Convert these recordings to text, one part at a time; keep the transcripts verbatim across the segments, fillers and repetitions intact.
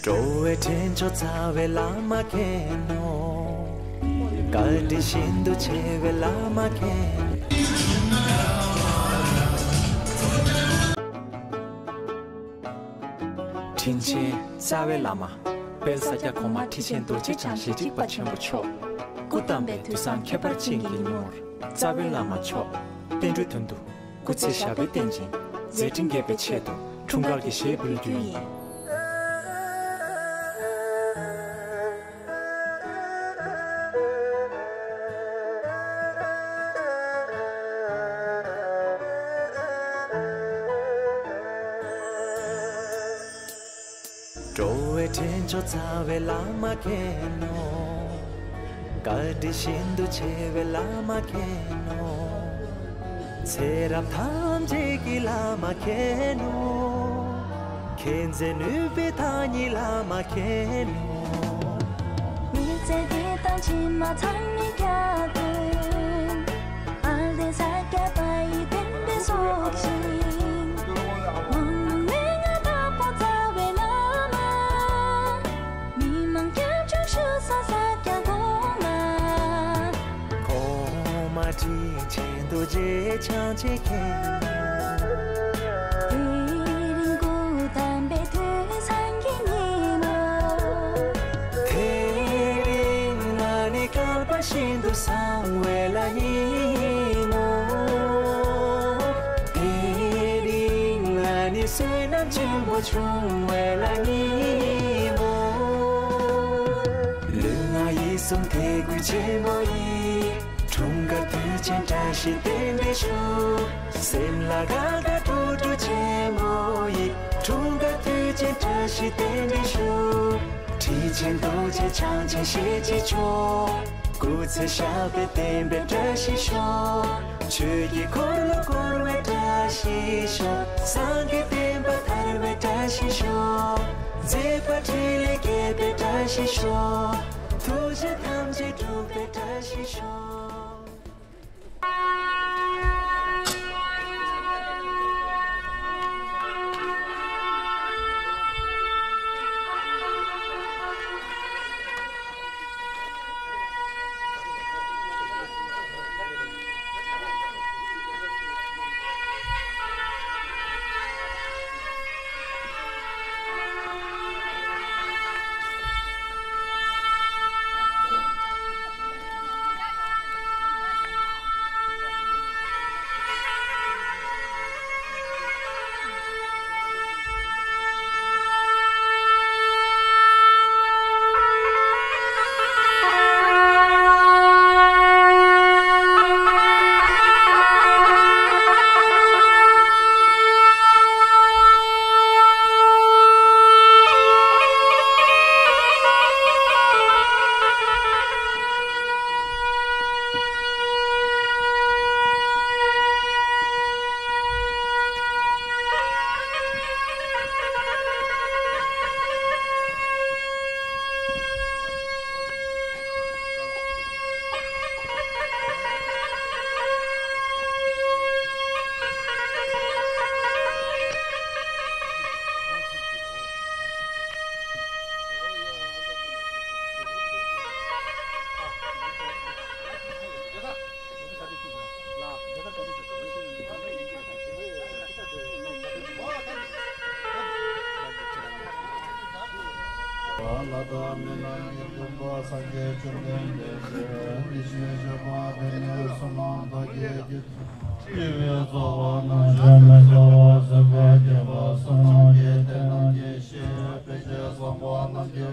འགྲོ་བའི་འདྲེན་མཆོག་རྩ་བའི་བླ་མ་མཁྱེན་ནོ། བཀའ་དྲིན་ཤིན་ཏུ་ཆེ་བའི་བླ་མ་མཁྱེན། དྲིན་ཅན་རྩ་བའི་བླ་མ། དཔལ་ས་སྐྱ་གོང་མ་ཁྲི་ཆེན་རྡོ་རྗེ་འཆང་ཞལ་གཅིག་པ་ཆེན་པོ་མཆོག་སྐུ་བལྟམས་པའི་དུས་བཟང་ཁྱད་པར་ཅན་གྱི་ཉིན་མོར། རྩ་བའི་བླ་མ་མཆོག་བསྟན་འགྲོའི་དོན་དུ་སྐུ་ཚེ་ཞབས་པད་བརྟན་ཅིང་མཛད་འཕྲིན་རྒྱས་པའི་ཆེད་དུ་འཁྲུངས་སྐར་གྱི་གཞས་འབུལ་རྒྱུ་ཡིན། འགྲོ་བའི་འདྲེན་མཆོག་རྩ་བའི་བླ་མ་མཁྱེན་ནོ། བཀའ་དྲིན་ཤིན་ཏུ་ཆེ་བའི་བླ་མ་མཁྱེན་ནོ། ཚེ་རབས་ཐམས་ཅད་ཀྱི་བླ་མ་མཁྱེན་ནོ། མཁྱེན་བརྩེ་ནུས་པའི་བདག་ཉིད་བླ་མ་མཁྱེན་ནོ། མི་ཚེ་འདི་དང་ཕྱི་མ་ཚང་མའི་རྒྱབ་ཏུ། ཨ་ལྡན་ས་སྐྱ་པ་ཡི་བསྟན་པའི་སྲོག་ཤིང་། མང་མང་མན་ངག་བདག་པོ་རྩ་བའི་བླ་མ། མི་མང་སྐྱབས་བཅོལ་ཞུ་ས་ས་སྐྱ་གོང་མ། གོང་མ་ཁྲི་ཆེན་རྡོ་རྗེ་འཆང་ཆེན་མཁྱེན། དེ་རིང་སྐུ་བལྟམས་པའི་དུས་བཟང་གི་ཉིན་མོ། དེ་རིང་ང་ནི་སྐལ་པ་ཤིན་ཏུ་བཟང་བའི་ལྷ་ཡིན་མོ། དེ་རིང་ང་ནི་བསོད་ནམས་ཆེན་པོ་བྱུང་བའི་ལྷ་ཡིན་མོ། ལུས་ངག་ཡིད་གསུམ་དད་གུས་ཆེན་པོ་ཡིས། འཁྲུངས་སྐར་དུས་ཆེན་བཀྲ་ཤིས་རྟེན་འབྲེལ་ཞུ། སེམས་ལ་དགའ་དགའ་སྤྲོ་སྤྲོ་ཆེན་མོ་ཡིས། འཁྲུངས་སྐར་དུས་ཆེན་བཀྲ་ཤིས་རྟེན་འབྲེལ་ཞུ། ཁྲི་ཆེན་རྡོ་རྗེ་འཆང་ཆེན་ཞལ་གཅིག་མཆོག་སྐུ་ཚེ་ཞབས་པད་བརྟན་པའི་བཀྲ་ཤིས་ཤོག་ཆོས་ཀྱི་འཁོར་ལོ་བསྐོར་བའི་བཀྲ་ཤིས་ཤོག་སངས་རྒྱས་བསྟན་པ་དར་བའི་བཀྲ་ཤིས་ཤོག་མཛད་པ་འཕྲིན་ལས་རྒྱས་པའི་བཀྲ་ཤིས་ཤོག་ཐུགས་བཞེད་ཐམས་ཅད་འགྲུབ་པའི་བཀྲ་ཤིས་ཤོག་ལ་དྭགས་མི་ནང་གི་སྟོན་པ་སངས་རྒྱས་བཅོམ་ལྡན་འདས་ཀྱིས། དེ་བཞིན་གཤེགས་པ་ཕྱག་ན་བསྣམས་པ་བདག་བསྐྱེད་ཀྱི། སྤྱི་བོའི་རྩ་བ་ན་བཞག་མི་བཟའ་བ་སྲིད་པ་བརྒྱད་པ་གསུམ་གྱི་དེ་རྣམས་ཀྱི་ཞལ་དཔེ་བྱད་བཟང་པོ། རྣམས་ཀྱི་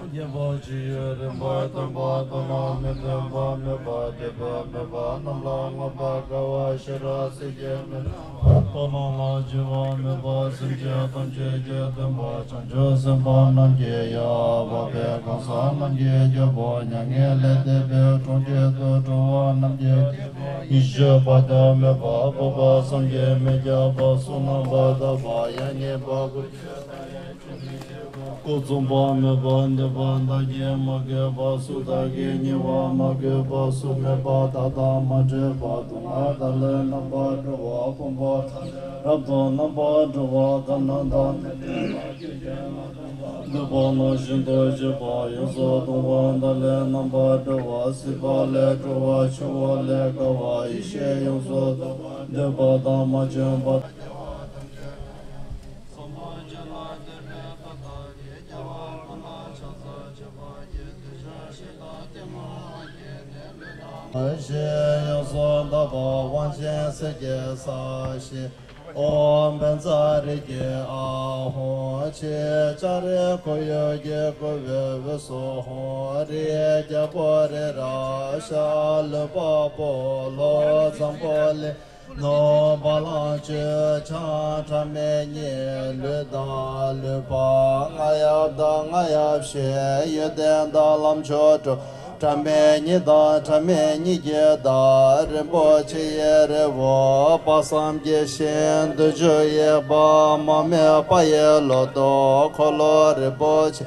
རྒྱལ་པོ་ཇི་ཡོད་རིམ་པར་སྟོན་པ། སྟོན་ལ་མི་སྟོན་པ་མེད་པ། འདོད་པས་མེད་པ་རྣམས་ལ་མངོན་པར་དགའ་བ། ཤེས་རབ་སྲས་ཀྱི་མེ་ཏོག་སྟོན་ལ་བརྗེ་བ་མེད་པ། སེམས་ཅན་ཐམས་ཅད་ཀྱི་སྟོན་པ། བྱང་ཆུབ་སེམས་དཔའ་རྣམས་ཀྱི་དབྱེ་བ། འཕགས་པའི་གང་ཟག་རྣམས་ཀྱི་རྒྱལ་པོ། མྱ་ངན་ལས་འདས་པའི་གྲོང་ཁྱེར་དུ་འགྲོ་བ་རྣམས་ཀྱི་རྒྱལ་པོ། ཡེ་ཤེས་དཔག་ཏུ་མེད་པ། སྤོབས་པ་བསམ་གྱིས་མི་ཁྱབ་པ། གསུང་རྣམ་པར་དག་པ། ཡང་ཉན་པ། ཀུན་སྐུ་འཛོམས་པ་མེད་པ། འདོད་པ་བདག་གིས་མ་གོས་པ། སུ་བདག་གིས་བསྙེལ་བ་མ་གོས་པ། སུ་མེད་པ་དག་དང་མ་འཕྲད་པ། སྡུག་བསྔལ་དག་ལས་རྣམ་པར་གྲོལ་བ། ཕོངས་པ་དག་ལས་རབ་ཏུ་རྣམ་པར་གྲོལ་བ། ཁམས་རྣམས་དང་ནི་འདོད་པ་ནང་བཞིན་དུ་སྤྱོད་པ། ཡོངས་སུ་གདུང་བ་དག་ལས་རྣམ་པར་གྲོལ་བ། སྲིད་པ་ལས་གྲོལ་བ། འཆི་བ་ལས་དགའ་བ། ཡེ་ཤེས་ཡོངས་སུ་རྫོགས་པ། འདོད་པ་དང་མ་བྱོན་པ། ཞེས་ཡོངས་སུ་དག་པ་དབང་ཆེན་སྲས་ཀྱི་ས་གཞི། ཨོཾ་བཛྲ་རཀྵི་ཨཱཿཧཱུྃ། ཕྱི་ལྕགས་རི་ཁོར་ཡུག་གི་བསྐོར་བའི་དབུས་སུ་ཧཱུྃ། རིའི་རྒྱལ་པོ་རི་རབ་བྱ། ལུས་འཕགས་པོ་ལྷོ་འཛམ་བུ་གླིང་ནོར་བ་ལང་སྤྱོད་འཆང་། ཕྲ་མེན་གཉིས་ལུས་དང་ལུས་འཕགས། རྔ་ཡབ་དང་རྔ་ཡབ་བཞི། ཡོན་ཏན་དང་ལམ་མཆོག་དྲུག་ཕྲ་མེན་གཉིས་དང་ཕྲ་མེན་གཉིས་ཀྱི་བདག་རིན་པོ་ཆེ་ཡི་རི་བོ། དཔག་བསམ་གྱི་ཤིང་བདུད་འཇོམས་ཡེ་འབར། མ་རྨོས་པ་ཡི་ལོ་ཏོག་འཁོར་ལོ་རིན་པོ་ཆེ།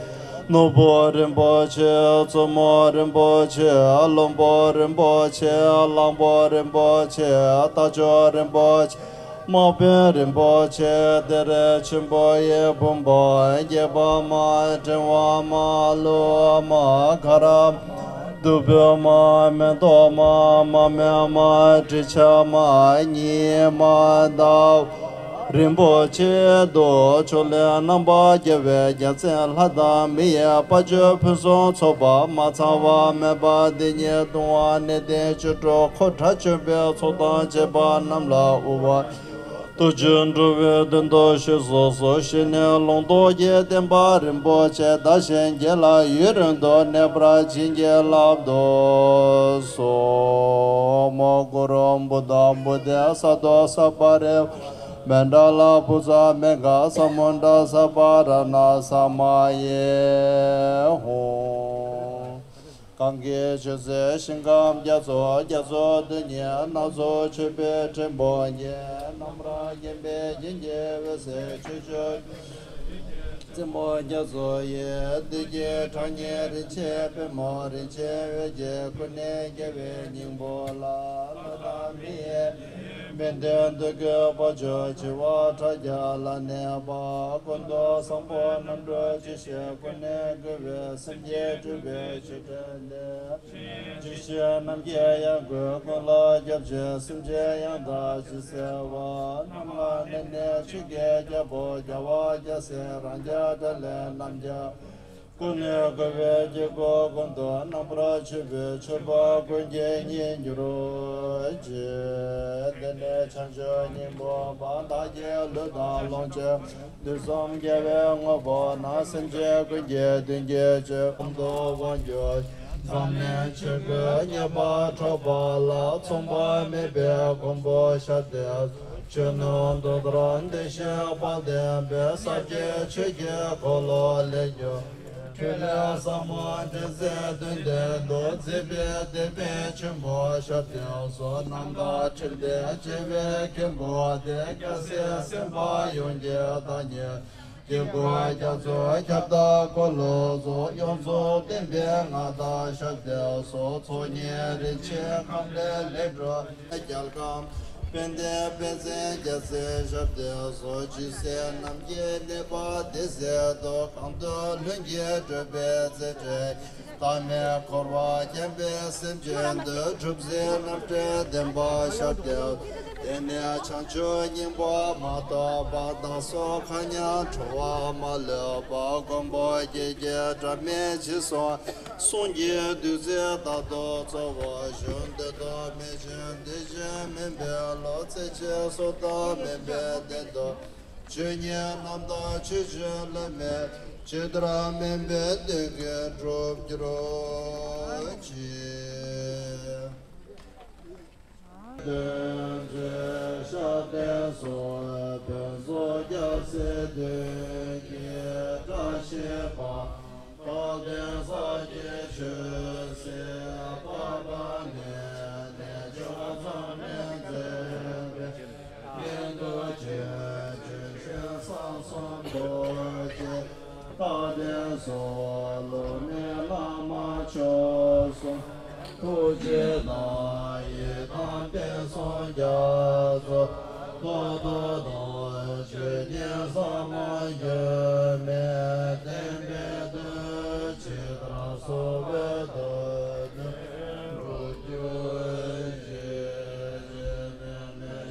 ནོར་བུ་རིན་པོ་ཆེ། བཙུན་མོ་རིན་པོ་ཆེ། བློན་པོ་རིན་པོ་ཆེ། གླང་པོ་རིན་པོ་ཆེ། རྟ་མཆོག་རིན་པོ་ཆེ། དམག་དཔོན་རིན་པོ་ཆེ། གཏེར་ཆེན་པོ་ཡི་བུམ་པ། སྐྱེས་པ་མ། ཕྲེང་བ་མ། ལུས་མ། མཁའ་ར་མ། བདུག་སྤོས་མ། མེ་ཏོག་མ། མ་རྨོས་མ། དྲི་ཆབ་མ། ཉི་མ་ཟླ་བ། རིན་པོ་ཆེ་དུ། ཕྱོགས་ལས་རྣམ་པར་རྒྱལ་བའི་རྒྱལ་མཚན་ལྷ་དང་མི་ཡི་དཔལ་འབྱོར་ཕུན་སུམ་ཚོགས་པ་མ་ཚང་བ་མེད་པ་འདི་ཉིད་གདུང་བ་ནད་གདོན་ཆོ་འཕྲུལ་འཁོར་དགྲ་བཅོམ་པའི་ཚོགས་དང་བཅས་པ་རྣམས་ལ་དབུལ་བ། རྡོ་རྗེ་འགྲོ་བའི་དོན་དུ་བཞེས་སུ་གསོལ། ཞི་གནས་ལུང་རྟོགས་ཀྱི་བསྟན་པ་རིན་པོ་ཆེ་དར་ཞིང་རྒྱས་ལ་ཡུན་རིང་དུ་གནས་པར་བྱིན་གྱིས་བརླབ་ཏུ་གསོལ། མོ་གུ་རུ་བུདྡྷ་བུདྡྷེ་ས་ཏོ་ས་པ་རི་མེ་ཌ་ལ་བྷུ་ཛ་མེ་གྷ་ས་མུ་ཌ་ས་པ་ར་ཎ་ས་མ་ཡེ་ཧཱུྃ། གང་གི་ཆོས་སྲིད་ཞིང་ཁམས་རྒྱ་མཚོ། རྒྱ་མཚོ་རྡུལ་སྙེད་སྣ་ཚོགས་མཆོད་པའི་ཕྲེང་བ་ཉིད། རྣམ་རྒྱལ་བརྒྱན་པའི་རྒྱན་གྱི་འོད་ཟེར་ཆོས་སྐྱོང་བཙུན་མོ་རྒྱ་མཚོ་ཡི། བདུད་ཀྱི་གྲགས་སྙན་རིན་ཆེན་པད་མོ། རིན་ཆེན་འོད་ཀྱི་ཀུན་ནས་རྒྱལ་བའི་སྙིང་པོ་ལ། ལྷ་དང་མི་ཡི་མི་ལྡན་འདོད་དགུའི་དཔལ་འབྱོར་བྱེ་བ་ཕྲག་བརྒྱ་ལ་གནས་པ། ཀུན་ཏུ་བཟང་པོ་རྣམ་གྲོལ་ཆོས་བཤད་ཀུན་ནས་བསྐུལ་བའི་སེམས་ཅན་སྒྲོལ་བའི་ཆོས་སྤྲུལ་ཏེ། ཇི་ཞིག་རྣམ་རྒྱལ་དབྱངས་སྐུ་ཀུན་ལ་སྐྱབས་མཆི། སེམས་ཅན་ཡང་དག་ཇི་སྲིད་བར། རྣམ་ལྔ་ནས་ནི་ཆོས་ཀྱི་རྒྱལ་པོ་རྒྱལ་བ་རྒྱལ་སྲས་རང་རྒྱལ་དགྲ་ལས་རྣམ་རྒྱལ། ཀུན་ནས་བསྐོར་བའི་དཀྱིལ་འཁོར་ཀུན་ཏུ་རྣམ་པར་མཆོད་པའི་མཆོད་པ་ཀུན་གྱི་དངོས་གྱུར་ཅིག་དེ་ནས་བྱང་ཆུབ་སྙིང་པོ་པ། བདག་གི་ལུས་དང་ལོངས་སྤྱོད་དུས་གསུམ་དགེ་བའི་དངོས་པོ་རྣམས། སེམས་ཅན་ཀུན་གྱི་དོན་གྱི་ཕྱིར་གང་དུ་དབང་བསྒྱུར། འཛམ་གླིང་ཆོས་ཀུན་རྙེད་པར་འཕྲོག་པ་ལ། མཚུངས་པ་མེད་པའི་མགོན་པོ་ཞབས་བརྟན་སོགས། ཆོས་རྣམས་དུས་ལྟར་བདེ་ཞིང་དཔལ་ལྡན་པའི། ཟབ་རྒྱས་ཆོས་ཀྱི་འཁོར་ལོ་ལས་གྱུར། ཐོས་རྗེ་ཟབ་མོ་འདྲེན་མཛད་དོན་ལྡན་དུ། མཛད་པའི་དེད་དཔོན་ཆེན་པོ་ཞབས་བརྟན་སོགས། རྣམ་དག་ཁྲིམས་ལྡན་བྱེ་བའི་མགོན་པོ་སྟེ། རྒྱལ་སྲས་སེམས་དཔའ་ཡོངས་ཀྱི་བདག་ཉིད། དཀྱིལ་འཁོར་རྒྱ་མཚོ་ཁྱབ་བདག་འཁོར་ལོ་སོགས། ཡོངས་རྫོགས་བསྟན་པའི་མངའ་བདག་ཞབས་བརྟན་སོགས། ཚོགས་གཉིས་རིན་ཆེན་ཁང་ལས་ལས་གྲུབ། རྒྱལ་ཁམས་དཔལ་ལྡན་པཎ་ཆེན་རྒྱལ་མཚན་ཞབས་བརྟན་སོགས། ཇི་སྲིད་ནམ་མཁའི་གནས་པ་དེ་སྲིད་དུ། གང་དུ་ལྷུན་གྱིས་གྲུབ་པའི་རྩེ་གྲས། བདག་མེད་འཁོར་བ་འཁྱམས་པའི་སེམས་ཅན་དུ། གྲུབ་ཟིན་རྣམ་འདྲེན་བདེན་པ་ཞབས་བརྟན། དེ་ནས་བྱང་ཆུབ་སྙིང་པོ་མ་ཐོབ་པ། བདག་སོགས་མཁའ་མཉམ་འགྲོ་བ་མ་ལུས་པ། མགོན་པོ་ཁྱེད་ཀྱི་སྒྲ་མེད་ཅིག་གསུང་། གསུང་གི་བདུད་རྩི་རྟག་ཏུ་གཙོ་བོར་ཞུགས། འདོད་དོན་མི་འབྱུང་འདོད་བཞིན་སྨིན་པའི་བློ། རྩེ་གཅིག་སྲོག་དང་མེད་པའི་གཏན་དུ། ཆོས་ཉིད་རྣམ་དག་ཆོས་བཞིན་ལས་མེད། ཇི་ལྟར་སྨིན་པའི་དོན་ཀུན་འགྲུབ་གྱུར་ཅིག་དོན་མཛོད་ཤར་གཏེར་སོགས་ཕུན་ཚོགས་རྒྱལ་སྲས་མདུན་གྱི་བཀྲ་ཤིས་པ། རྟག་བརྟན་ས་སྐྱའི་ཆོས་སྲིད་པ་དང་ནས་གནས་མཆོག་མཚམས་མེད་མཛད་པའི་ཉན་ཐོས་ཀྱི་ཆོས་སྤྱོད་གསང་གསུམ་རྡོ་རྗེ་རྟག་བརྟན་སོགས་ལུང་གནས་བླ་མ་མཆོག་གསུམ་ཐུགས་རྗེ་དང་ཡི་དམ་དཔལ་གསུམ་རྒྱ་མཚོ་ཐོག་ཏུ་དང་། ཆོས་ཉིད་ཟབ་མོ་འགྱུར་མེད་བསྟན་པའི་མཐུས། ཇི་ལྟར་གསོལ་བའི་བདག་ཉིད་འགྲུབ་གྱུར་ཅིག་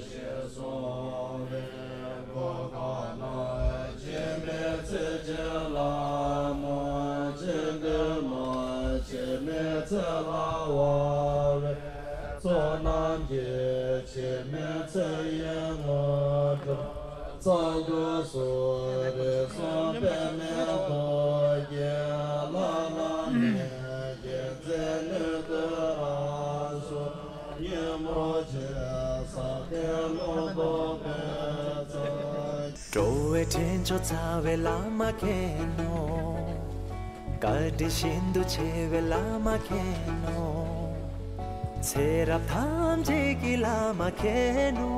ཞེས་གསུངས་པའི་གོ་སྐབས་ནང་འཆི་མེད་ཚེ་ཆེན་ལྷ་མོ་སྤྱན་སྔ་མ། འཆི་མེད་ཚེ་ལ་དབང་བའི་ཚོགས་རྣམས་ཀྱིས། འཆི་མེད་ཚེ་ཡི་དངོས་གྲུབ་ཚང་དུ་གསོལ། རིགས་གསུམ་པདྨའི་ཐུགས་ཀྱི་ལྷ་ལ་གནས། དགེ་མཚན་ནུས་མཐུ་རབ་གསུམ་ཉོན་མོངས་ཆེ། ཟག་བཅས་རླུང་རྟོག་པའི་ཚོགས། འགྲོ་བའི་འདྲེན་མཆོག་རྩ་བའི་བླ་མ་མཁྱེན་ནོ། བཀའ་དྲིན་ཤིན་ཏུ་ཆེ་བའི་བླ་མ་མཁྱེན་ནོ། ཚེ་རབས་ཐམས་ཅད་ཀྱི་བླ་མ་མཁྱེན་ནོ།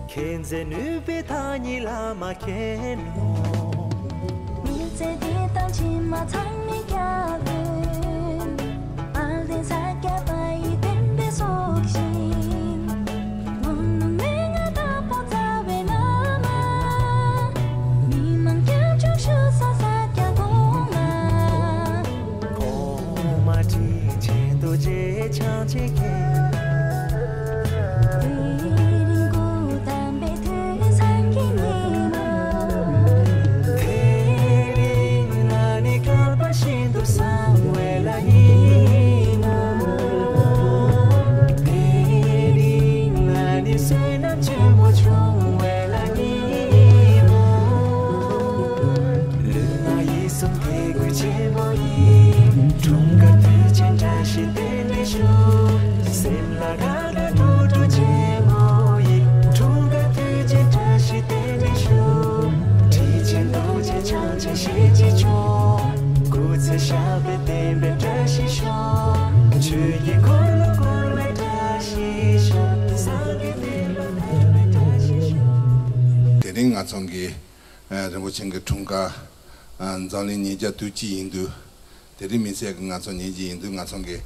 མཁྱེན་བརྩེ་ནུས་པའི་བདག་ཉིད་བླ་མ་མཁྱེན་ནོ། མི་ཚེ་འདི་དང་ཕྱི་མ་ཚང་མའི་སྐྱབས་མགོན། དཔལ་ལྡན་ས་སྐྱ་པ་ཡི་བསྟན་པའི་སྲོག་ཤིང་། ངོ་མ་མན་ངག་དྭགས་པོ་རྩ་བའི་བླ་མ། མི་མང་སྐྱབས་བཅོལ་ཞུ་ས་ས་སྐྱ་གོང་མ། གོང་མ་དྲིན་ཆེན་རྡོ་རྗེ་འཆང་ཆེན་མཁྱེན། དེ་རིང་སྐུ་བལྟམས་པའི་ཐོས་བསམ་གྱི་ཉིན་མོ། དེ་རིང་ང་ནི་བསྐལ་པ་ཤིན་ཏུ་བཟང་བའི་ལྷ་ཡིན་ནོ། དེ་རིང་ང་ནི་བསོད་ནམས་ཆེན་པོ་བྱུང་བའི་ལྷ་ཡིན་ནོ། ལུས་ངག་ཡིད་གསུམ་དད་གུས་ཆེན་པོ་ཡིས། འཁྲུངས་སྐར་དུས་ཆེན་བཀྲ་ཤིས་རྟེན་འབྲེལ་ཞུ། སེམས་ལ་དགའ་དགའ་སྤྲོ་སྤྲོ་ཆེན་པོ་ཡིས། འཁྲུངས་སྐར་དུས་ཆེན་བཀྲ་ཤིས་རྟེན་འབྲེལ་ཞུ། ཁྲི་ཆེན་རྡོ་རྗེ་འཆང་ཆེན་ཞེས་བགྱི་ཆོག་སྐུ་ཚེ་ཞབས་པད་བརྟན་པའི་བཀྲ་ཤིས་ཤོག་ཆོས་ཀྱི་འཁོར་ལོ་བསྐོར་བའི་བཀྲ་ཤིས་ཤོག་སངས་རྒྱས་བསྟན་པ་འཕེལ་བའི་བཀྲ་ཤིས་ཤོག་དེ་རིང་ང་ཚོ་གི་ཨ་རིན་པོ་ཆེ་གི་འཁྲུངས་སྐར་ཨ་འཛམ་གླིང་ཉིས་བརྒྱ་དུས་གཅིག་ཡིན་དུས། དེ་རིང་མི་ཚེ་གི་ང་ཚོ་ཉིན་གཅིག་ཡིན་དུས། ང་ཚོ་གི་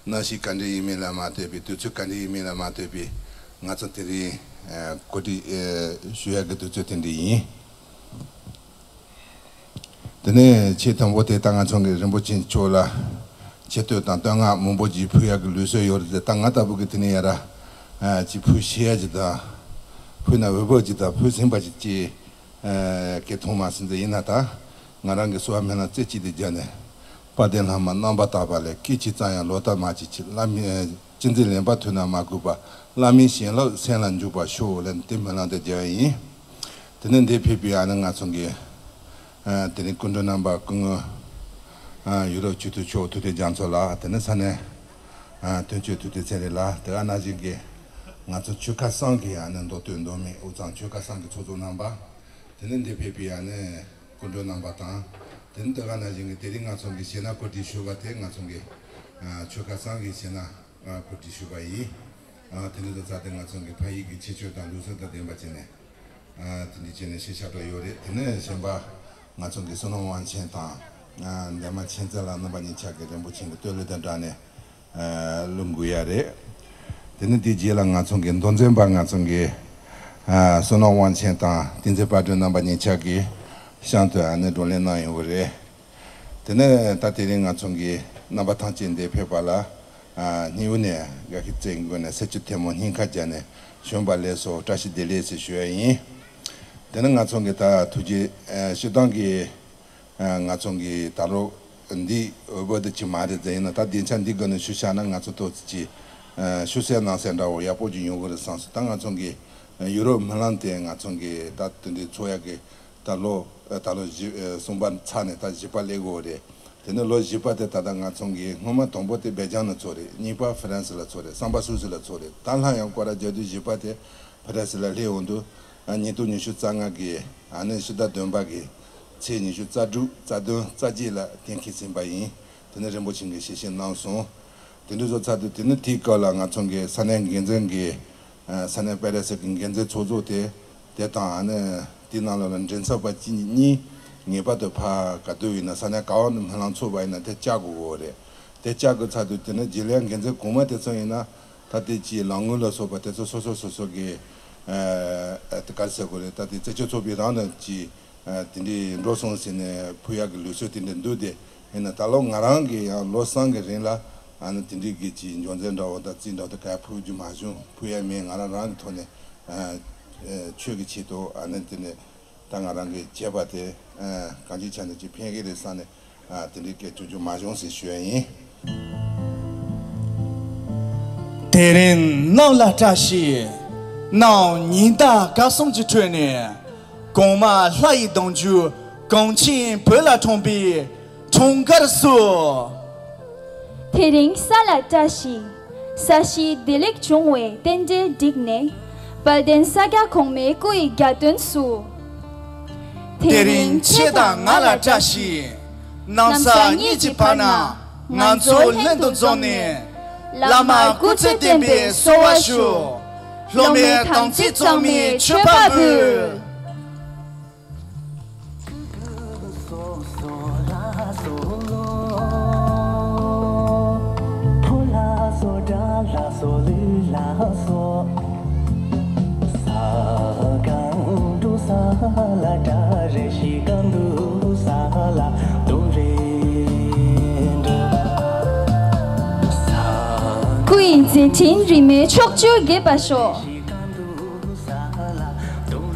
གནམ་གཤིས་ག་འདྲ་ཡིན་མིན་ལ་མ་ལྟོས་པའི། དུས་ཚོད་ག་འདྲ་ཡིན་མིན་ལ་མ་ལྟོས་པའི། ང་ཚོ་དེ་རིང་ཨ་གོ་སྒྲིག་ཨ་ཞུ་ཡག་གི་དུས་ཚོད་དེ་འདྲ་ཡིན། དེ་ནས་ཆེས་དང་པོ་དེ་ད་ང་ཚོ་གི་རིན་པོ་ཆེ་མཆོག་ལ་ཆེ་བསྟོད་དང་བསྟོད་བསྔགས་མང་པོ་ཅིག་ཕུལ་ཡག་གི་ལུགས་སྲོལ་ཡོད་རེད་དེ། ད་ང་ལྟ་བུ་གི་དེ་ནས་ཡ་ར་ཨ་ཅིག་ཕུལ་ཤེས་ཡག་ཅིག་དང་། ཕུལ་ན་འོས་བབ་ཅིག་དང་ཕུལ་ཟིན་པ་ཅིག་ཅིག་ཨ་གི་མཐོང་མ་སོང་ཙང་། ཡིན་ན་ད་ང་རང་གི་གསོལ་བ་སྨོན་ལམ་རྩེ་གཅིག་ཏུ་བརྒྱབ་ནས། དཔལ་ལྡན་ལྷ་མོ་རྣམ་པར་དག་པ་ལས། སྐད་ཅིག་ཙམ་ཡང་ལོག་ལྟ་མ་བྱེད་ཅིག་བླ་མའི་ཨ་གཅེས་འཛིན་ལེན་པ་ཐུབ་ན་མ་གུས་པ། བླ་མའི་བྱིན་རླབས་སེམས་ལ་འཇུག་པར་ཤོག་ལབ་ནས་དེ་སྨོན་ལམ་དེ་རྒྱག་ཡིན། དེ་ནས་འདིར་ཕེབས་པའི་ཨ་ནི་ང་ཚོ་གི་ཨ་དེ་རིང་སྐུ་མགྲོན་རྣམ་པ་སྐུ་ངོ་ཨ་ཡུ་རོབ་སྤྱི་འཐུས་མཆོག་ཐུབ་བསྟན་རྒྱ་མཚོ་ལགས། དེ་ནས་ས་གནས་ཨ་དོན་གཅོད་ཐུབ་བསྟན་ཚེ་རིང་ལགས། དེ་ག་ནང་བཞིན་གྱི་ང་ཚོ་ཆོལ་ཁ་གསུམ་གྱི་ཨ་ནི་མདོ་སྟོད་མདོ་སྨད་དབུས་གཙང་ཆོལ་ཁ་གསུམ་གྱི་ཚོགས་གཙོ་རྣམ་པ། དེ་ནས་འདིར་ཕེབས་པའི་ཨ་ནི་སྐུ་མགྲོན་རྣམ་པ་དང་། དེ་ནས་དེ་ག་ནང་བཞིན་གྱི་དེ་རིང་ང་ཚོ་གི་གཞས་སྣ་གོ་སྒྲིག་ཞུས་པ་དེ་ང་ཚོ་གི་ཨ་ཆོལ་ཁ་གསུམ་གྱི་གཞས་སྣ་ཨ་གོ་སྒྲིག་ཞུས་པ་ཡིན། ཨ་དེ་འདྲ་དང་བཅས་ཏེ་ང་ཚོ་གི་ཕ་ཡུལ་གྱི་ཁྱད་ཆོས་དང་ལུགས་སྲོལ་དང་ལྡན་པ་བྱས་ནས་ཨ་དེ་འདྲ་བྱས་ནས་གཞས་ཤ་སྟག་ཡོད་རེད། དེ་ནས་གཞན་པ་ང་ཚོ་གི་བསོད་ནམས་དབང་ཆེན་དང་ཨ་འདན་མ་མཁྱེན་བརྩེ་ལགས་རྣམ་པ་གཉིས་ཆ་གི་རིན་པོ་ཆེ་གི་བསྟོད་གླུ་དང་སྦྲགས་ནས་ཨ་གླུ་འགུག་ཡ་རེད། དེ་ནས་དེའི་རྗེས་ལ་ང་ཚོ་གི་མདོ་འཛིན་པ་ང་ཚོ་གི་ཨ་བསོད་ནམས་དབང་ཆེན་དང་བསྟན་འཛིན་དཔལ་སྒྲོན་རྣམ་པ་གཉིས་ཆ་གིས་གཤམ་དུ་ཨ་ནི་བགྲོ་གླེང་གནང་ཡོང་གི་རེད། དེ་ནས་ད་དེ་རིང་ང་ཚོ་གི་རྣམ་པ་ཐམས་ཅད་འདིར་ཕེབས་པ་ལ་ཨ་སྙིང་དབུས་ནས་དགའ་བསུ་བསྩལ་གྱི་སྒོ་ནས་ཚེ་གཅིག་ཐལ་མོ་སྙིང་ཁར་བཅངས་ནས་བྱོན་པ་ལེགས་སོ། བཀྲ་ཤིས་བདེ་ལེགས་ཟེར་ཞུ་ཡ་ཡིན། དེ་ནས་ང་ཚོ་གི་ད་ཐུགས་རྗེ་ཨ་སྤྱིར་བཏང་གི་ཨ་ང་ཚོ་གི་ད་ལོ་འདི་འོས་བབ་དེ་ཅིག་མ་རེད་ཟེར། ཡིན་ན་ད་སྡིངས་ཆ་འདི་སྒང་ནས་ཞུ་བཞག་ན་ང་ཚོ་ཏོག་ཙམ་ཅིག་ཨ་ཞུ་སའི་གནང་སའི་འདྲ་བོ་ཡག་པོ་ཅིག་ཡོང་གི་རེད་བསམ་སོང་། ད་ང་ཚོ་གི་ ཡུ་རོབ་སྨོན་ལམ་དེ་ང་ཚོ་གི་ད་དེ་འདྲའི་འཚོགས་ཡག་གི་ད་ལོ་ད་ལོ་བཞི་གསུམ་པ་ཚར་ནས་ད་བཞི་པ་སླེབས་ཡོད་རེད། དེ་ནས་ལོ་བཞི་པ་དེ་ད་ལྟ་ང་ཚོ་གི་སྔོན་མ་དང་པོ་དེ་སྦེལ་ཇམ་ལ་ཚོགས་རེད། གཉིས་པ་ཧྥ་རན་སི་ལ་ཚོགས་རེད། གསུམ་པ་སུད་སི་ལ་ཚོགས་རེད། ད་སླར་ཡང་སྐོར་ར་རྒྱག་དུས་བཞི་པ་དེ་ཧྥ་རན་སི་ལ་སླེབས་ཡོང་དུས་ཉིས་སྟོང་ཉི་ཤུ་རྩ་ལྔ་གི་ཨ་ནི་ཕྱི་ཟླ་བདུན་པ་གི་ཚེས་ཉི་ཤུ་རྩ་དྲུག་རྩ་བདུན་རྩ་གཅིག་ལ་གཏན་འཁེལ་ཟིན་པ་ཡིན། དེ་ནི་རིན་པོ་ཆེ་གིས་ཞལ་བཞེས་གནང་སོང་། དེ་འདྲ་བཟོ་ཚར་དུས་དེ་ནི་དེའི་སྐབས་ལ་ང་ཚོ་གི་ས་གནས་འགན་འཛིན་གྱི་ས་གནས་པེ་རེ་སི་གི་འགན་འཛིན་ཚོགས་གཙོ་དེ་དེ་དང་ཨ་ནི་དེའི་ནང་ལ་མགྲིན་ཚབ་པ་གཅིག་གཉིས་ངེས་པར་དུ་ཕར་ག་དུས་ཡིན་ན་ས་གནས་ག་བ་ནས་སྨོན་ལམ་ཚོགས་པ་ཡིན་ན་དེ་བཅར་དགོས་ཀྱི་ཡོད་རེད། དེ་བཅར་དགོས་ཚར་དུས་དེ་ནི་རྒྱུན་ལས་འགན་འཛིན་གོང་མ་དེ་ཚོ་ཡིན་ན་ད་དེ་ཅིག་ལམ་ལྷོང་ལ་སོགས་པ་དེ་ཚོ་སོ་སོ་སོ་སོ་གི་ཨ་དེ་ག་རེ་ཟེར་དགོས་རེད། ད་དེ་རྩེད་འཇོ་ཚོགས་པའི་རང་ནས་ཅིག་ཨ་དེ་འདྲའི་འགྲོ་སོང་ཟེར་ནས་ཕུལ་ཡག་གི་ལུགས་སྲོལ་དེ་འདྲ་འདུག་སྟེ། ཡིན་ན་ད་ལོ་ང་རང་གིས་ཡང་ལོ་གསུམ་གྱི་རིང་ལ་ཨ་ནི་དེ་འདྲའི་གི་ཅིག་འབྱོར་རྫས་འདྲ་བོ་དང་རྩིས་འདྲ་བོ་དེ་ག་ཕུལ་རྒྱུ་མ་བྱུང་། ཕུལ་ཡག་མེད། ང་རང་རང་གི་ཐོག་ནས་ཨ་ཨ་ཆོས་ཀྱི་ཆེད་དུ་ཨ་ནི་དེ་ནས་ད་ང་རང་གིས་བྱས་པ་དེ་ཨ་གང་ཅིའི་ཆ་ནས་ཅིག་ཕན་གྱི་རེད་བསམ་ནས་ཨ་དེ་འདྲའི་སྐད་བྱུང་རྒྱུ་མ་བྱུང་ཟེར་ཞུ་ཡ་ཡིན། དེ་རིང་གནམ་ལ་བཀྲ་ཤིས། གནམ་ཉི་ཟླ་སྐར་གསུམ་གྱི་ཁྲོད་ནས། གོང་མ་ལྷ་ཡི་གདུང་རྒྱུད་གངས་ཅན་བོད་ལ་འཁྲུངས་པའི་འཁྲུངས་སྐར་སུ། དེ་རིང་ས་ལ་བཀྲ་ཤིས། ས་གཞི་བདེ་ལེགས་འབྱུང་བའི་རྟེན་འབྲེལ་བསྒྲིགས་ནས། དཔལ་ལྡན་ས་སྐྱ་གོང་མའི་སྐུ་ཡི་གྱ་སྟོན་སུ། དེ་རིང་ཁྱེད་དང་ང་ལ་བཀྲ་ཤིས། གནམ་ས་གཉིས་ཀྱི་བར་ན་ང་ཚོ་ལྷན་དུ་འཛོམས་ནས། བླ་མ་སྐུ་ཚེ་བརྟན་པའི་གསོལ་བ་ཞུ། སློབ་མའི་དམ་ཚིག་གཙང་མའི་མཆོད་པ་འབུལ། སྐུ་ཡི་མཛད་འཕྲིན་རིས་མེད་ཕྱོགས་བཅུར་རྒྱས་པར་ཤོག།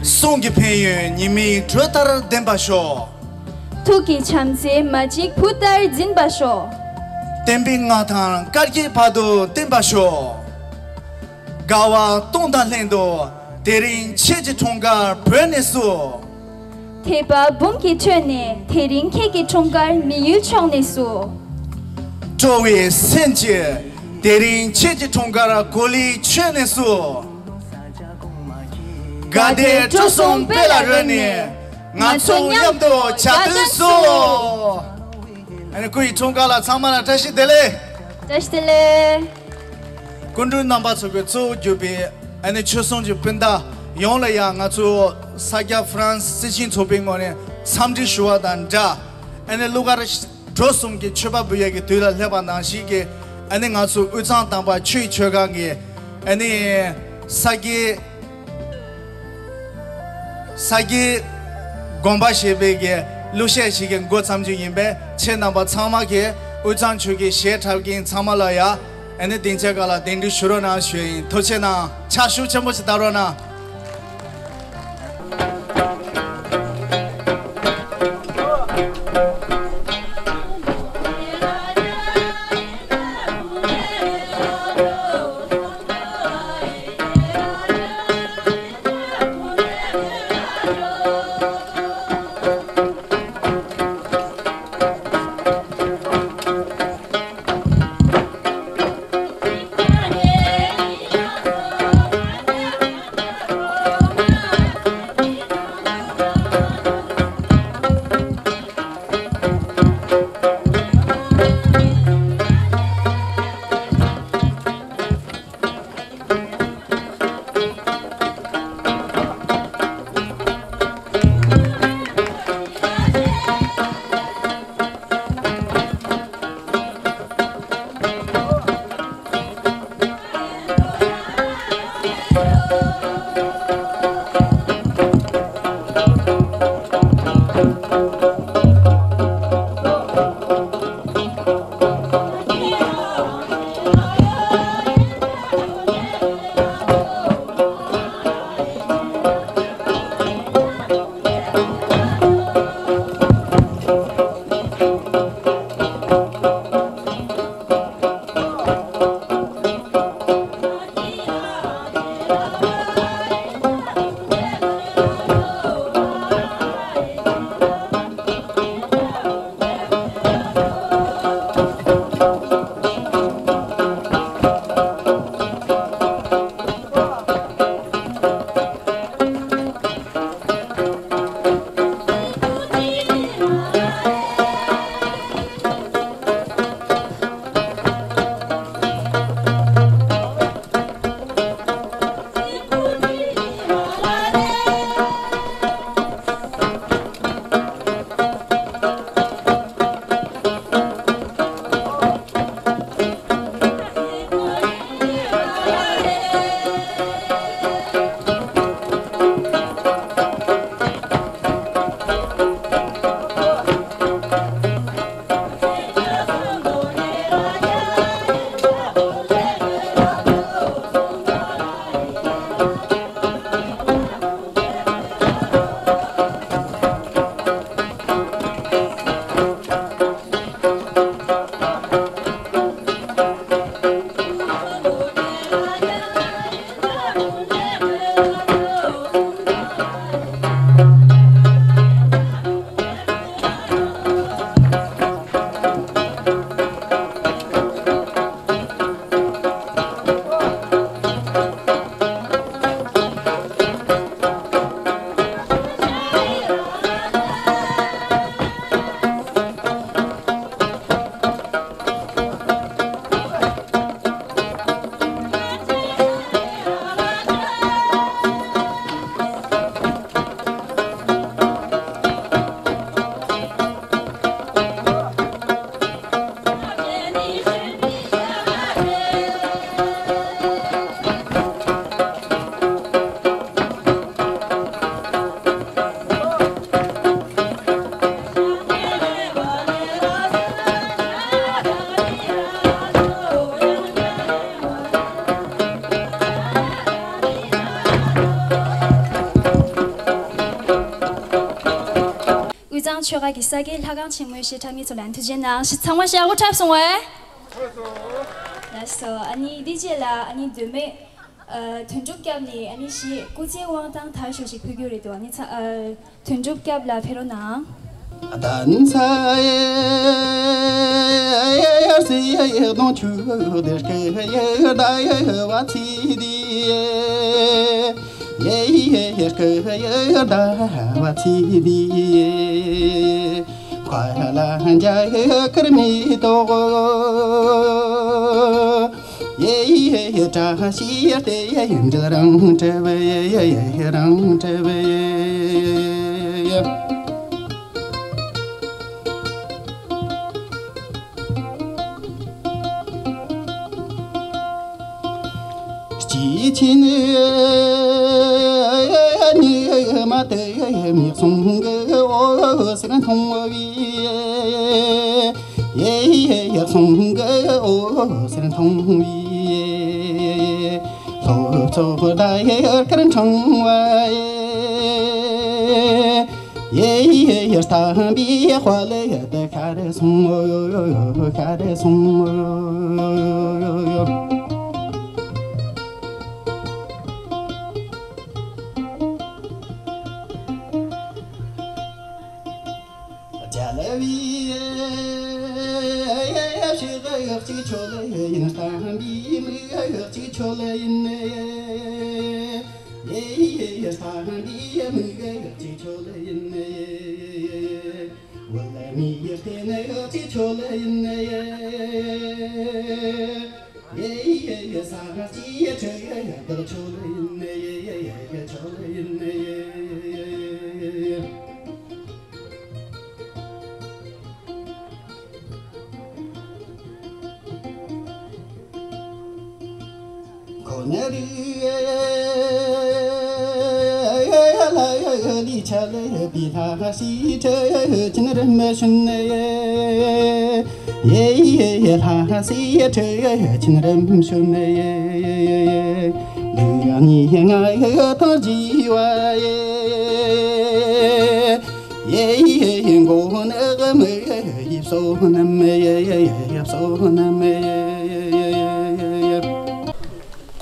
གསུང་གི་ཕན་ཡོན་ཉི་མའི་འགྲོས་ལྟར་ལྡན་པར་ཤོག། ཐུགས་ཀྱི་བྱམས་བརྩེ་མ་གཅིག་བུ་ལྟར་འཛིན་པར་ཤོག། བསྟན་པའི་མངའ་ཐང་བཀའ་བརྒྱུད་བར་དུ་བརྟན་པར་ཤོག། དགའ་བ་སྟོང་དང་ལྷན་དུ་དེ་རིང་ཁྱེད་ཀྱི་འཁྲུངས་སྐར་བོད་ནས་སུ། དད་པ་འབུམ་གྱི་ཁྲོད་ནས་དེ་རིང་ཁྱེད་ཀྱི་འཁྲུངས་སྐར་མི་ཡུལ་ཕྱོགས་ནས་སུ། སྤྲོ་བའི་སེམས་ཀྱིས་དེ་རིང་ཁྱེད་ཀྱི་འཁྲུངས་སྐར་གོ་ལའི་ཁྱོན་ནས་སུ། དགའ་ལྡན་སྤྲོ་གསུམ་སྤེལ་ལ་རོལ་ནས་ང་ཚོ་མཉམ་དུ་གྱ་སྟོན་སུ། ཨ་ནི་སྐུ་ཡི་འཁྲུངས་སྐར་ལ་ཚང་མ་ལ་བཀྲ་ཤིས་བདེ་ལེགས། བཀྲ་ཤིས་བདེ་ལེགས། སྐུ་མགྲོན་རྣམ་པ་ཚོ་གིས་གཙོ་བོ་གྱུར་པའི་ཨ་ནི་ཆོལ་གསུམ་གྱི་སྤུན་ཟླ་ཡོངས་ལ་ཡང་ང་ཚོ་ས་སྐྱ་ཧྥ་རན་སི་རྩིས་ཞིབ་ཚོགས་པའི་ངོས་ནས་འཚམས་འདྲི་ཞུ་བ་དང་སྦྲགས། ཨ་ནི་གླུ་གར་འགྲོ་གསུམ་གྱི་མཆོད་པ་འབུལ་ཡས་ཀྱི་དུས་ལ་སླེབས་པ་ནང་བཞིན་གྱི་ཨ་ནི་ང་ཚོ་དབུས་གཙང་དམ་པ་ཆོས་ཀྱི་ཆོས་ཁང་གི་ཨ་ནི་ས་དགེ་ས་དགེ་དགོན་པ་ཞེས་པའི་གི་གླུ་གཞས་ཤིག་གི་འགོ་བརྩམ་རྒྱུ་ཡིན་པས། ཁྱེད་རྣམ་པ་ཚང་མ་གིས་དབུས་གཙང་ཆོལ་ཁའི་གཞས་འཁྲབ་མཁན་ཚང་མ་ལ་ཡ་ཨ་ནི་སྡིངས་ཆ་ཁག་ལ་གདན་འདྲེན་ཞུ་རོགས་གནང་ཞུ་ཡ་ཡིན། ཐུགས་རྗེ་གནང་། ཕྱག་ཤུགས་ཆེན་པོ་ཞིག་བརྡབ་རོགས་གནང་། གཙང་ཆོལ་ཁ་གི་ས་དགེ་ལྷ་ཁང་ཆེན་མོའི་གཞས་འཁྲབ་མཁན་ཚོ་ལ་ཐུགས་རྗེ་གནང་། ཚང་མ་ཞབས་པོ་འཁྲབ་སོང་བས། ལགས་སོ། ཨ་ནི་འདི་རྗེས་ལ་ཨ་ནི་མདོ་སྨད་ཨ་དོན་གྲུབ་སྐྱབས་ནས་ཨ་ནི་གཞས་སྐུ་ཚེ་དབང་ཐང་དར་ཤོག་ཞིག་ཕུལ་རྒྱུ་རེད་འདུག་ཨ་ནི་ཚ་ཨ་དོན་གྲུབ་སྐྱབས་ལགས་ཕེབས་རོགས་གནང་།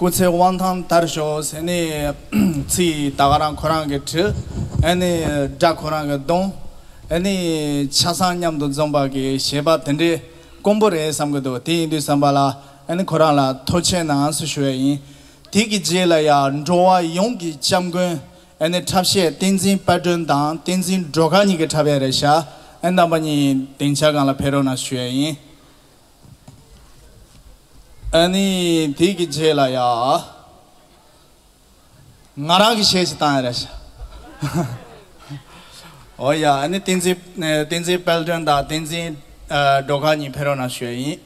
སྐུ་ཚེ་དབང་ཐང་དར་ཤོག་ཟེར་ནས་ཚིག་ད་ག་རང་ཁོ་རང་གིས་བྲིས། ཨ་ནི་སྒྲ་ཁོ་རང་གིས་བརྡུངས། ཨ་ནི་ཆ་ཚང་མཉམ་དུ་འཛོམས་པ་གི་བྱེད་པ་དེ་འདྲའི་དཀོན་པོ་རེད་བསམ་གི་འདུག་དེ་ཡིན་དུས་ཙམ་པ་ལ་ཨ་ནི་ཁོ་རང་ལ་ཐུགས་རྗེ་གནང་ཟེར་ཞུ་ཡ་ཡིན། དེ་གི་རྗེས་ལ་ཡང་འགྲོ་བ་ཡོངས་ཀྱི་སྐྱབས་མགོན་ཨ་ནི་འཁྲབ་གཞས་བསྟན་འཛིན་དཔལ་སྒྲོན་དང་བསྟན་འཛིན་སྒྲོལ་དཀར་གཉིས་ཀྱིས་འཁྲབ་ཡ་རེད་ཤག་ཨ་ནི་རྣམ་པ་གཉིས་སྡིངས་ཆ་སྒང་ལ་ཕེབས་རོགས་གནང་ཞུ་ཡ་ཡིན། ཨ་ནི་དེ་གི་རྗེས་ལ་ཡ། ང་རང་གི་གཞས་ཤིག་བཏང་ཡ་རེད་ཤག་འོ་ཡ། ཨ་ནི་བསྟན་འཛིན་བསྟན་འཛིན་དཔལ་སྒྲོན་དང་བསྟན་འཛིན་སྒྲོལ་དཀར་གཉིས་ཕེབས་རོགས་གནང་ཞུ་ཡ་ཡིན།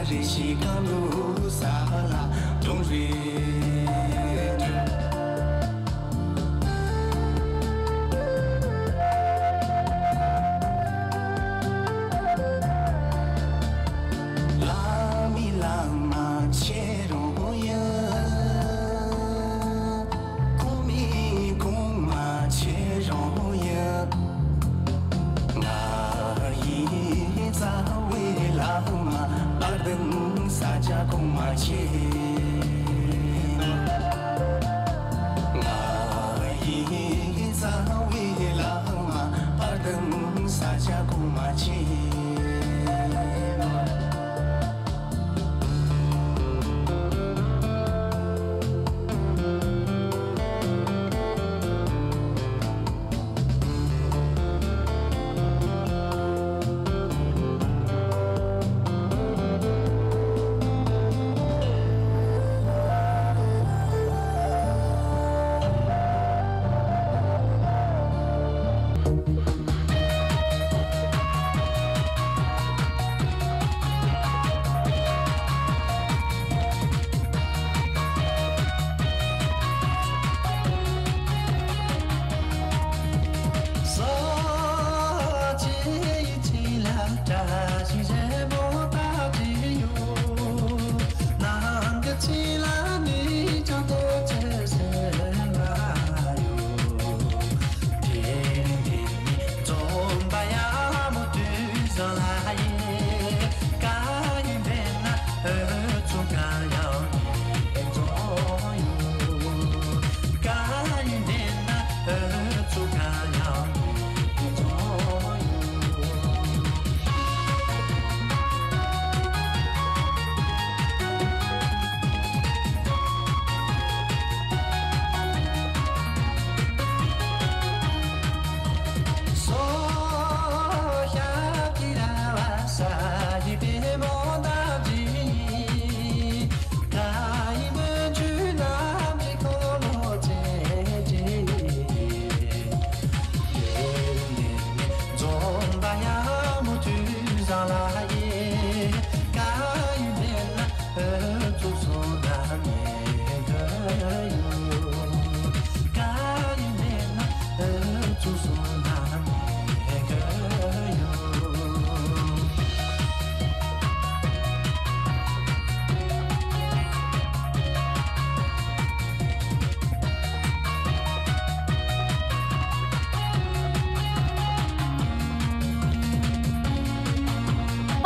རེ་ཞིག་གང་དུ་ས་ལ་དུང་རེ་སྒྲོན། ལ་མི་ལ་མ་ཆེ་རོང་ཡ། གོང་མའི་གོང་མ་ཆེ་རོང་ཡ། ང་ཡི་རྩ་བའི་བླ་མ་དཔལ་ལྡན་ས་སྐྱ་གོང་མ་ཆེ། ང་ཡི་རྩ་བའི་བླ་མ་དཔལ་ལྡན་ས་སྐྱ་གོང་མ་ཆེ།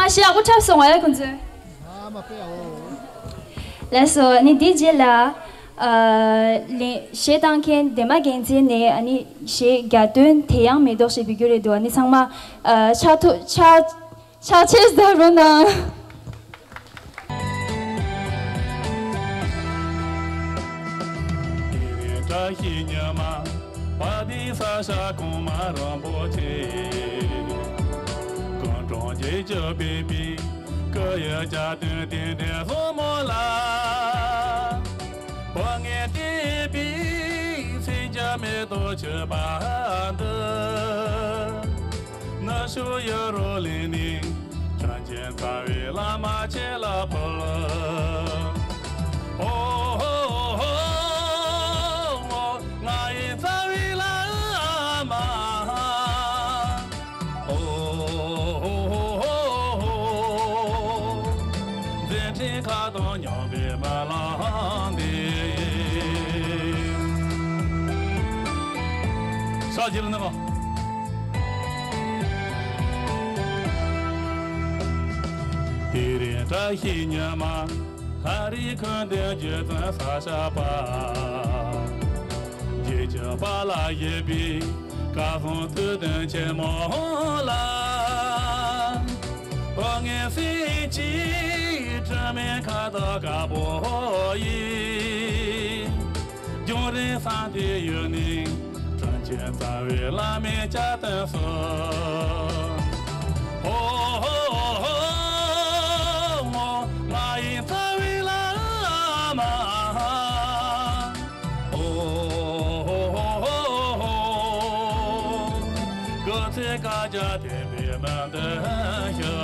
མ་ཤི་ཡག་པོ་འཁྲབ་སོང་བ་ཡ་ཁོང་ཚོས། ལགས་སོ། ཨ་ནི་འདིའི་རྗེས་ལ། ཨ། ལན་གཞས་བཏང་མཁན་འདན་མ་རྒྱལ་མཚན་ནས་ཨ་ནི་གཞས་རྒྱ་སྟོན་དེ་ཡང་མེ་ཏོག་ཞེས་འབུལ་རྒྱུ་རེད་འདུག་ཨ་ནི་ཚང་མ། ཨ། ཕྱག་ཐུག་ཕྱག་ཕྱག་ཕྱིར་བདའ་རོགས་གནང་། དེ་རིང་བཀྲ་ཤིས་ཉི་མ། བ་དན་ས་ཞབས་གོང་མ་རིན་པོ་ཆེ། སྐུ་འཁྲུངས་རྗེས་ཀྱི་པི་པི། སྐུ་ཡི་རྒྱ་སྟོན་རྟེན་འབྲེལ་སྲུང་མོ་ལ། བུ་ངས་སྤྲད་པའི་སེམས་ཀྱི་མེ་ཏོག་མཆོད་པ་འདི། ནུབ་ཕྱོགས་ཡུ་རོབ་གླིང་ནས། བྱང་ཆེན་རྩ་བའི་བླ་མ་ཁྱེད་ལ་ཕུལ། ཨོ་ཧོ་ཧོ་ཧོ། ང་ཡི་རྩ་བའི་བླ་མ། ཨོ་ཧོ་ཧོ་ཧོ། མཛད་འཕྲིན་མཁའ་དང་མཉམ་པའི་སྨོན་ལམ་འདེབས། ཕྱག་བགྱིས་ལ་གནང་། དེ་རིང་བཀྲ་ཤིས་ཉི་མ། ལྷ་རིས་ཁུན་ལྡན་རྒྱུད་འཛིན་ས་སྐྱ་པ། རྗེ་བཙུན་པ་ལ་བཞད་པའི་སྐལ་བཟང་མཐུ་ལྡན་ཆེན་མོ་ལ། བུ་ངས་སེམས་ཀྱི་དྲི་མེད་ཁ་དོག་དཀར་པོ་ཡིས། རྒྱང་རིང་ས་མཐའི་ཡུལ་ནས། དྲིན་ཆེན་རྩ་བའི་བླ་མའི་བཅའ་དོན་སྲུང་། ཧོ་ཧོ་ཧོ་ཧོ། ང་ཡི་རྩ་བའི་བླ་མ། ཨོ་ཧོ་ཧོ་ཧོ་ཧོ། སྐུ་ཚེ་བསྐལ་བརྒྱར་བརྟན་པའི་སྨོན་འདུན་ཞུ།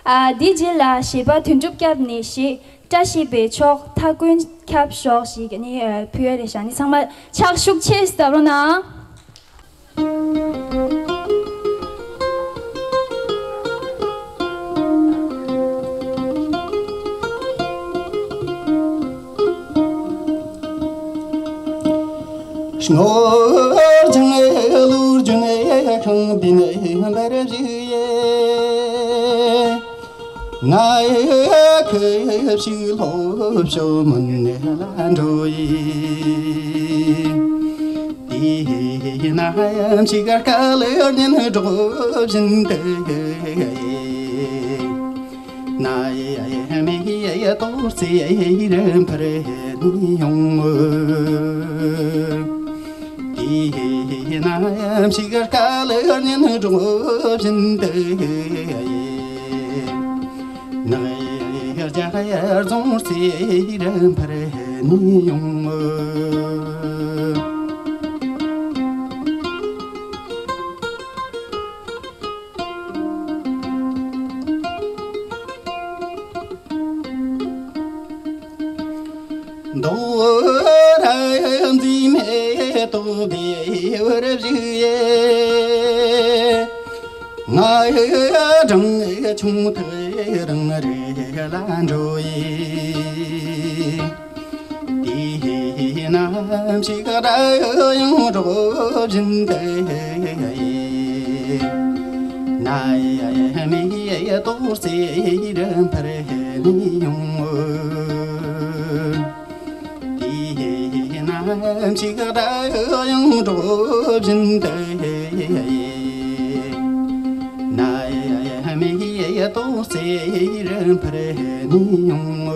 ཨ་འདི་རྗེས་ལ་གཞས་པ་དོན་གྲུབ་སྐྱབས་ནས་གཞས་བཀྲ་ཤིས་པའི་ཕྱོགས་མཐའ་ཀུན་ཁྱབ་ཤོག་ཞེས་ནི་ཕུལ་ཡ་རེད་ཤག་ནི་ཚང་མ་ཕྱག་ཤུགས་ཆེ་ཙམ་བརྡབ་རོགས་གནང་། སྔོ་ལྗང་ལུག་རྒྱུན་ཁང་པའི་འབར་བཞུགས་ཡེ། ང་ཡི་ཁུ་ཞིག་ལྷོ་ཕྱོགས་མུན་ནས་ལ་འགྲོ་ཡི། དེ་ན་ཡང་ཅིག་དཀའ་ལས་ཉིན་སྒྲོག་བཞིན་དུ། ན་ཡི་མི་ཡི་ཏོག་ཙེ་རིམ་འཕར་ནི་ཡོང་། དེ་ན་ཡང་ཅིག་དཀའ་ལས་ཉིན་སྒྲོག་བཞིན་དུ། ནག་ཡར་རྒྱ་ཡར་རྫོང་རྩེ་རིམ་འཕར་ནི་ཡོང་། མདོ་ར་འཛིན་མེ་ཏོག་བེ་བར་བཞུགས་ཡེ། ང་ཡི་སྦྲང་ཆུང་ཐག་རང་རེ་ལ་འགྲོ་ཡི། དེ་ནམ་ཞིག་སྒྲ་ཡང་སྒྲོག་བཞིན་དུ། ན་ཡི་མི་ཡི་ཏོག་ཙེ་རིམ་འཕར་ནི་ཡོང་། དེ་ནམ་ཞིག་སྒྲ་ཡང་སྒྲོག་བཞིན་དུ། ན་ཡི་མི་ཡི་ཏོག་ཙེ་རིམ་འཕར་ནི་ཡོང་།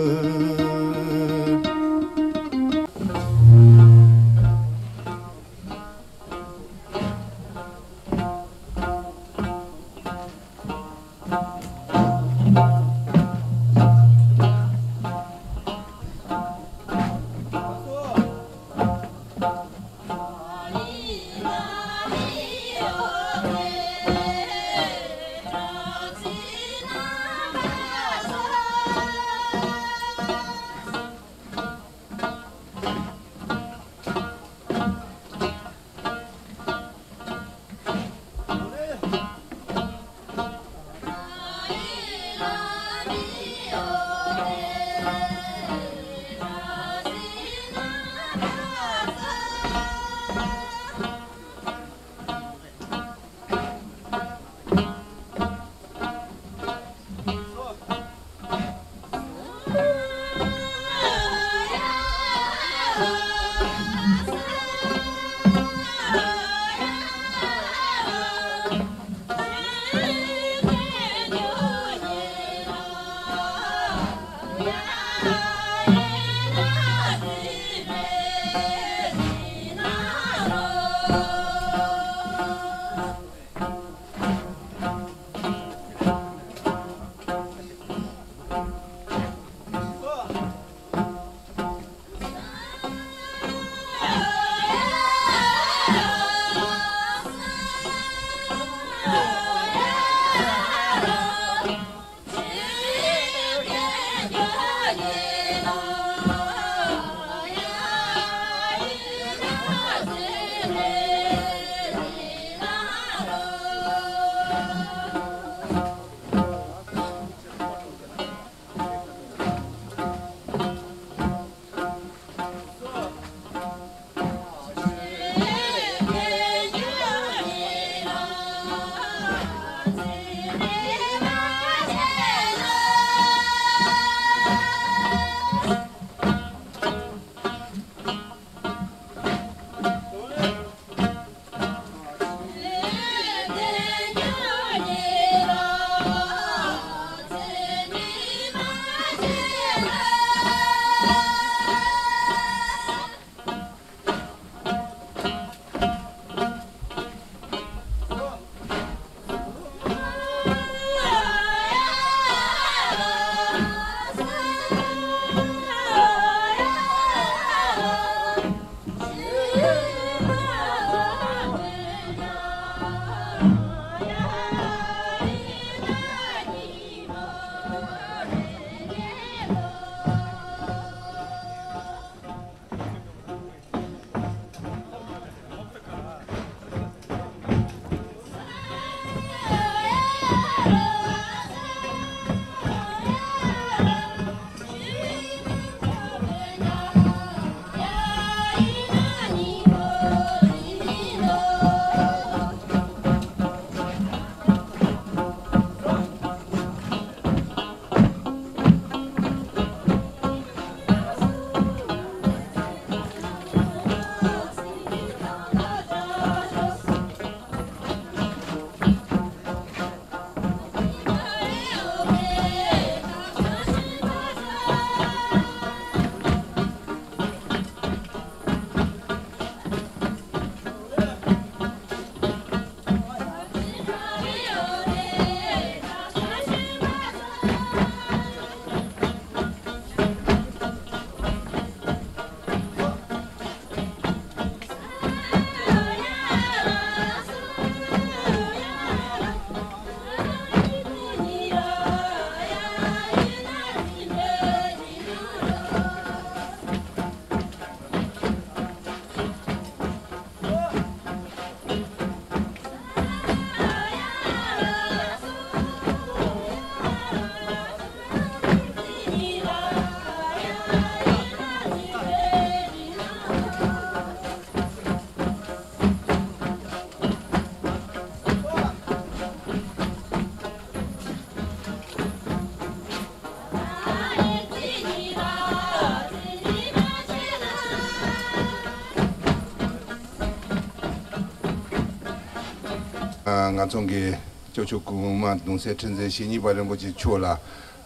ང་ཚོ་གི་སྐྱབས་མཆོག་གོང་མ་གདུང་སྲས་ཁྲི་འཛིན་ཞེ་གཉིས་པ་རིན་པོ་ཆེ་མཆོག་ལ་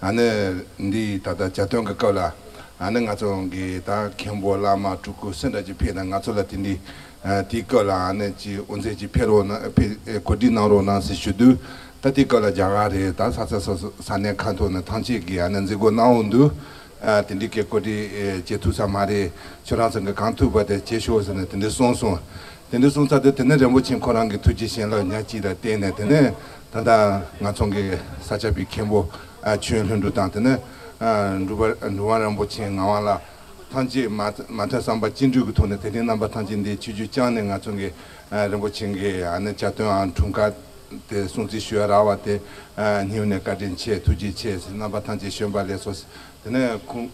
ཨ་ནི་འདི་ད་ལྟ་གྱ་སྟོན་གྱི་སྐབས་ལ་ཨ་ནི་ང་ཚོ་གི་ད་མཁན་པོ་བླ་མ་སྤྲུལ་སྐུ་སུ་འདྲ་ཅིག་ཕེབས་ན་ང་ཚོ་ལ་དེ་འདྲའི་ཨ་དེའི་སྐབས་ལ་ཨ་ནི་ཅིག་དབུ་མཛད་ཅིག་ཕེབས་རོགས་གནང་ཕེབས་ཨེ་གོ་སྒྲིག་གནང་རོགས་གནང་ཟེར་ཞུ་དུས། ད་དེའི་སྐབས་ལ་རྒྱ་གར་རེད། ད་ས་ས་ས་ས་གནས་ཁ་ཐོག་ནས་ཐམས་ཅད་ཀྱིས་ཨ་ནི་མཛད་སྒོ་གནང་འོང་དུས། ཨ་དེ་འདྲའི་སྐད་གོ་སྒྲིག་ཨེ་བྱེད་ཐུབ་ས་མ་རེད། ཁྱོད་རང་ཚོ་གིས་གང་ཐུབ་པ་དེ་བྱེད་ཤོག་ཟེར་ནས་དེ་འདྲ་གསུངས་སོང་། དེ་འདྲ་གསུངས་ཚར་དུས་དེ་ནས་རིན་པོ་ཆེ་ཁོ་རང་གིས་ཐུགས་རྗེ་བྱིན་རླབས་ཉག་གཅིག་ལ་བརྟེན་ནས། དེ་ནས་ད་ལྟ་ང་ཚོ་གི་ས་སྐྱ་པའི་མཁན་པོ་ཨ་ཆོས་ལྷུན་གྲུབ་དང་། དེ་ནས་ཨ་འབྲུག་པ་འབྲུག་པ་རིན་པོ་ཆེ་ངག་དབང་ལགས་ཐམས་ཅད་མ་མ་མཐུན་བསམ་པ་གཅིག་མཐུན་གྱི་ཐོག་ནས། དེ་རིང་རྣམ་པ་ཐམས་ཅད་འདིར་ཆིབས་བསྒྱུར་བསྐྱངས་ནས་ང་ཚོ་གི་ཨ་རིན་པོ་ཆེ་གི་ཨ་ནི་གྱ་སྟོན་ཨ་འཁྲུངས་སྐར་དེ་སྲུང་བརྩི་ཞུ་བར་རག་པ་དེ་ཨ་སྙིང་ནས་བཀའ་དྲིན་ཆེ། ཐུགས་རྗེ་ཆེ་ཟེར། རྣམ་པ་ཐམས་ཅད་བྱོན་པ་ལེགས་སོ། དེ་ནས་ཁོང་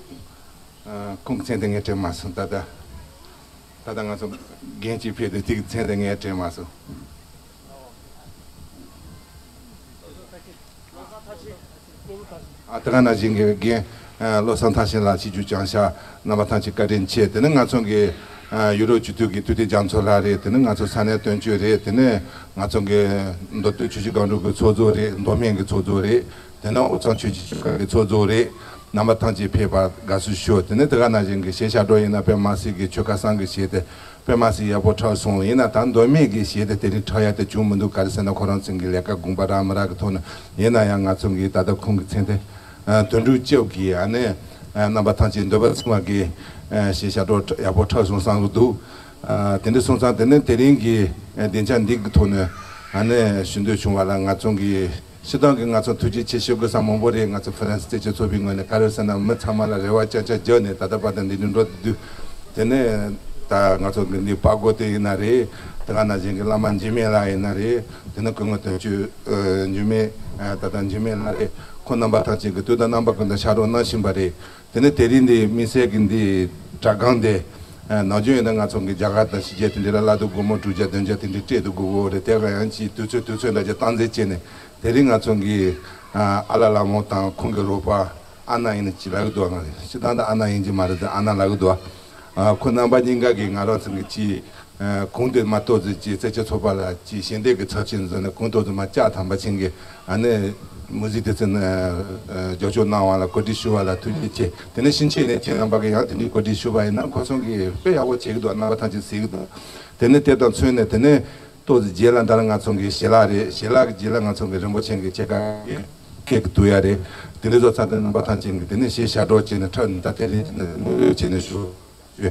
ཨ་ཁོང་གི་མཚན་དེ་ངས་དྲན་མ་སོང་། ད་ལྟ་ད་ལྟ་ང་ཚོ་རྒན་གཅིག་ཕེབས་དུས་དེ་གི་མཚན་དེ་ངས་དྲན་མ་སོང་། ཨ་དེ་ག་ནང་བཞིན་གྱི་རྒན་ཨ་བློ་བཟང་ཐར་ཕྱིན་ལགས་ཆིབས་བསྒྱུར་བསྐྱངས་ཤག། རྣམ་པ་ཐམས་ཅད་བཀའ་དྲིན་ཆེ། དེ་ནས་ང་ཚོ་གི་ཨ་ཡུ་རོབ་སྤྱི་འཐུས་ཀྱི་ཐུབ་བསྟན་རྒྱ་མཚོ་ལགས་རེད། དེ་ནས་ང་ཚོ་ས་གནས་དོན་གཅོད་རེད། དེ་ནས་ང་ཚོ་གི་མདོ་སྟོད་ཆུ་བཞི་སྒང་དྲུག་གི་ཚོགས་གཙོ་རེད། མདོ་སྨད་ཀྱི་ཚོགས་གཙོ་རེད། དེ་ནས་དབུས་གཙང་ཆོལ་གཅིག་ཆོལ་ཁ་གི་ཚོགས་གཙོ་རེད། རྣམ་པ་ཐམས་ཅད་ཕེབས་པར་དགའ་བསུ་ཞུ། དེ་ནས་དེ་ག་ནང་བཞིན་གྱི་གཞས་ཞབས་བྲོ་ཡིན་ན་དཔེ་མ་སྲིད་ཀྱི་ཆོལ་ཁ་གསུམ་གྱི་གཞས་དེ་དཔེ་མ་སྲིད་ཡག་པོ་འཁྲབ་སོང་། ཡིན་ན་ད་མདོ་སྨད་ཀྱི་གཞས་དེ་དེ་རིང་འཁྲབ་ཡ་དེ་བྱུང་མི་འདུག། ག་རེ་ཟེར་ན་ཁོ་རང་ཚོ་གི་ལས་ཀ་དགོངས་པ་རག་མི་རག་གི་ཐོག་ནས། ཡིན་ན་ཡང་ང་ཚོ་གི་ད་ལྟ་ཁོང་གི་མཚན་དེ་ཨ་དོན་གྲུབ་སྐྱབས་ཀྱིས་ཨ་ནི་ཨ་རྣམ་པ་ཐམས་ཅད་འདོད་པ་ཚིམ་པ་གི་ཨ་གཞས་ཞབས་བྲོ་ཡག་པོ་འཁྲབ་སོང་བསམ་གི་འདུག། ཨ་དེ་འདྲ་སོང་ཙང་དེ་ནས་དེ་རིང་གི་ཨ་སྡིངས་ཆ་འདི་གི་ཐོག་ནས་ཨ་ནི་ཞུ་འདོད་བྱུང་བ་ལ། ང་ཚོ་གི་སྤྱིར་བཏང་གི་ང་ཚོ་ཐུགས་རྗེ་ཆེ་ཞུ་དགོས་ས་མང་པོ་རེད། ང་ཚོ་ཧྥ་རན་སི་བཙན་བྱོལ་ཚོགས་པའི་ངོས་ནས། ག་རེ་ཟེར་ན་མི་ཚང་མ་ལ་རེ་བ་བཅའ་བཅའ་བརྒྱབ་ནས་ད་ལྟ་བར་དུ་འདི་འདྲ་འགྲོ་བསྡད་དུས། དེ་ནས་ད་ང་ཚོ་གི་འདི་པ་སྒོ་དེ་ཡིན་ན་རེད། དེ་ག་ནང་བཞིན་གྱི་བླ་མ་འཇིགས་མེད་ལགས་ཡིན་ན་རེད། དེ་ནས་སྐུ་ངོ་དོན་གཅོད་ཨ་འཇིགས་མེད་ཨ་ད་ལྟ་འཇིགས་མེད་ལགས་རེད། ཁོང་རྣམ་པ་ཐམས་ཅད་ཀྱིས་དུས་དང་རྣམ་པ་ཀུན་ཏུ་ཕྱག་རོགས་གནང་བཞིན་པ་རེད། དེ་ནས་དེ་རིང་འདི་དམིགས་བསལ་གྱི་འདི་དྲ་སྒང་དེ་ཨ་ནམ་རྒྱུན་ཡིན་ན་ང་ཚོ་གི་རྒྱ་གར་དང་ཕྱི་རྒྱལ་དེ་འདྲ་ལ་གླ་རྡོ་སྒོར་མོ་དྲུག་བརྒྱ་བདུན་བརྒྱ་དེ་འདྲ་སྤྲད་དུ་དགོས་ཀྱི་ཡོད་རེད། དེ་ག་ཡང་ཅིག་དུས་ཚོད་དུས་ཚོད་འདྲ་ཅིག་སྟངས་འཛིན་བྱས་ནས། དེ་རིང་ང་ཚོ་གི་ཨ་ཨ་ལགས་ལྷ་མོ་དང་ཁོང་གི་རོགས་པ་ཨ་ན་ཡིན་ན་ཅི་ལབ་ཀྱི་འདུག། ང་སྤྱིར་བཏང་ད་ཨ་ན་ཡིན་གྱི་མ་རེད་དེ། ཨ་ན་ལབ་ཀྱི་འདུག། ཨ་ཁོ་རྣམ་པ་གཉིས་ཀ་གིས་ང་རང་ཚོ་གི་ཅིག་ཨ་གོང་དུ་མ་ཏོག་ཙམ་ཅིག་བཙན་བྱོལ་ཚོགས་པ་ལ་ཅིག་ཞལ་འདེབས་ཀྱི་ཚབས་ཆེན་བཟོས་ནས། གོང་ཏོག་ཙམ་མ་ལྕགས་དམ་པ་ཆེན་གྱི་ཨ་ནི་མུ་ཟི་དེ་ཚོ་ནས་ཨ་རྒྱབ་སྐྱོར་གནང་བ་ལ་གོ་སྒྲིག་ཞུ་བ་ལ་ཐུགས་རྗེ་ཆེ། དེ་ནས་ཕྱིན་ཆད་ནས་ཁྱེད་རྣམ་པ་གིས་ཡང་དེ་འདྲའི་གོ་སྒྲིག་ཞུ་བ་ཡིན་ན། ཁོ་ཚོ་གིས་དཔེ་ཡག་པོ་བྱེད་ཀྱི་འདུག། རྣམ་པ་ཐམས་ཅད་གཟིགས་ཀྱི་འདུག། དེ་ནས་དེ་དང་མཚོན་ནས་དེ་ནས། ཏོག་ཙམ་རྗེས་ལ་ད་ལྟ་ང་ཚོ་གི་ཞལ་ལག་རེད། ཞལ་ལག་གི་རྗེས་ལ་ང་ཚོ་གི་རིན་པོ་ཆེ་གི་ཕྱེད་ཀ་སྐྱེལ་གི་འདུག་ཡ་རེད། དེ་འདྲ་བཟོ་ཚར་ཏེ་རྣམ་པ་ཐམས་ཅད་ཀྱིས་དེ་ནས་གཞས་ཞབས་བྲོ་བྱས་ནས་འཁྲབ་ནས། ད་དེ་རིང་བྱས་ནས་ཞུ་ཞུ་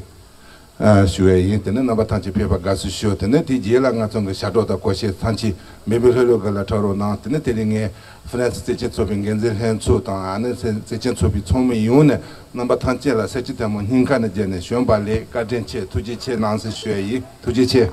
ཨ་ཞུ་བ་ཡིན། དེ་ནས་རྣམ་པ་ཐམས་ཅད་ཕེབས་པར་དགའ་བསུ་ཞུ། དེ་ནས་དེའི་རྗེས་ལ་ང་ཚོ་གི་ཞབས་བྲོ་དང་སྒོར་གཞས་ཐམས་ཅད་མེས་པོ་ལྷོད་ལྷོད་ཀྱི་ལ་འཁྲབ་རོགས་གནང་། དེ་ནས་དེ་རིང་ངས་ཧྥ་རན་སི་བཙན་བྱོལ་ཚོགས་པའི་འགན་འཛིན་ལྷན་ཚོགས་དང་། ཨ་ནི་བཙན་བཙན་བྱོལ་ཚོགས་པའི་ཚོགས་མི་ཡོངས་ནས་རྣམ་པ་ཐམས་ཅད་ལ་ས་བྱི་ཐལ་མོ་སྙིང་ཁ་ནས་བརྒྱབ་ནས་བྱོན་པ་ལེགས། བཀའ་དྲིན་ཆེ། ཐུགས་རྗེ་ཆེ་གནང་ཟེར་ཞུ་ཡ་ཡིན། ཐུགས་རྗེ་ཆེ།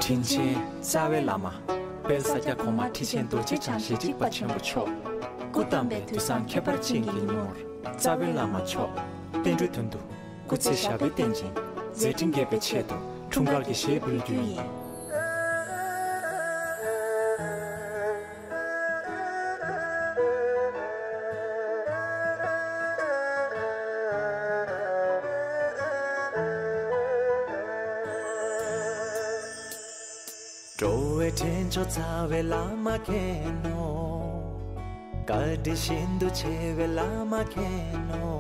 དྲིན་ཆེན་རྩ་བའི་བླ་མ། དཔལ་ས་སྐྱ་གོང་མ་ཁྲི་ཆེན་རྡོ་རྗེ་འཆང་ཞལ་གཅིག་པ་ཆེན་པོ་མཆོག་སྐུ་བལྟམས་པའི་དུས་བཟང་ཁྱད་པར་ཅན་གྱི་ཉིན་མོར། རྩ་བའི་བླ་མ་མཆོག་བསྟན་འགྲོའི་དོན་དུ་སྐུ་ཚེ་ཞབས་པད་བརྟན་ཅིང་མཛད་འཕྲིན་རྒྱས་པའི་ཆེད་དུ་འཁྲུངས་སྐར་གྱི་གཞས་འབུལ་རྒྱུ་ཡིན། འགྲོ་བའི་འདྲེན་མཆོག་རྩ་བའི་བླ་མ་མཁྱེན་ནོ། བཀའ་དྲིན་ཤིན་ཏུ་ཆེ་བའི་བླ་མ་མཁྱེན་ནོ།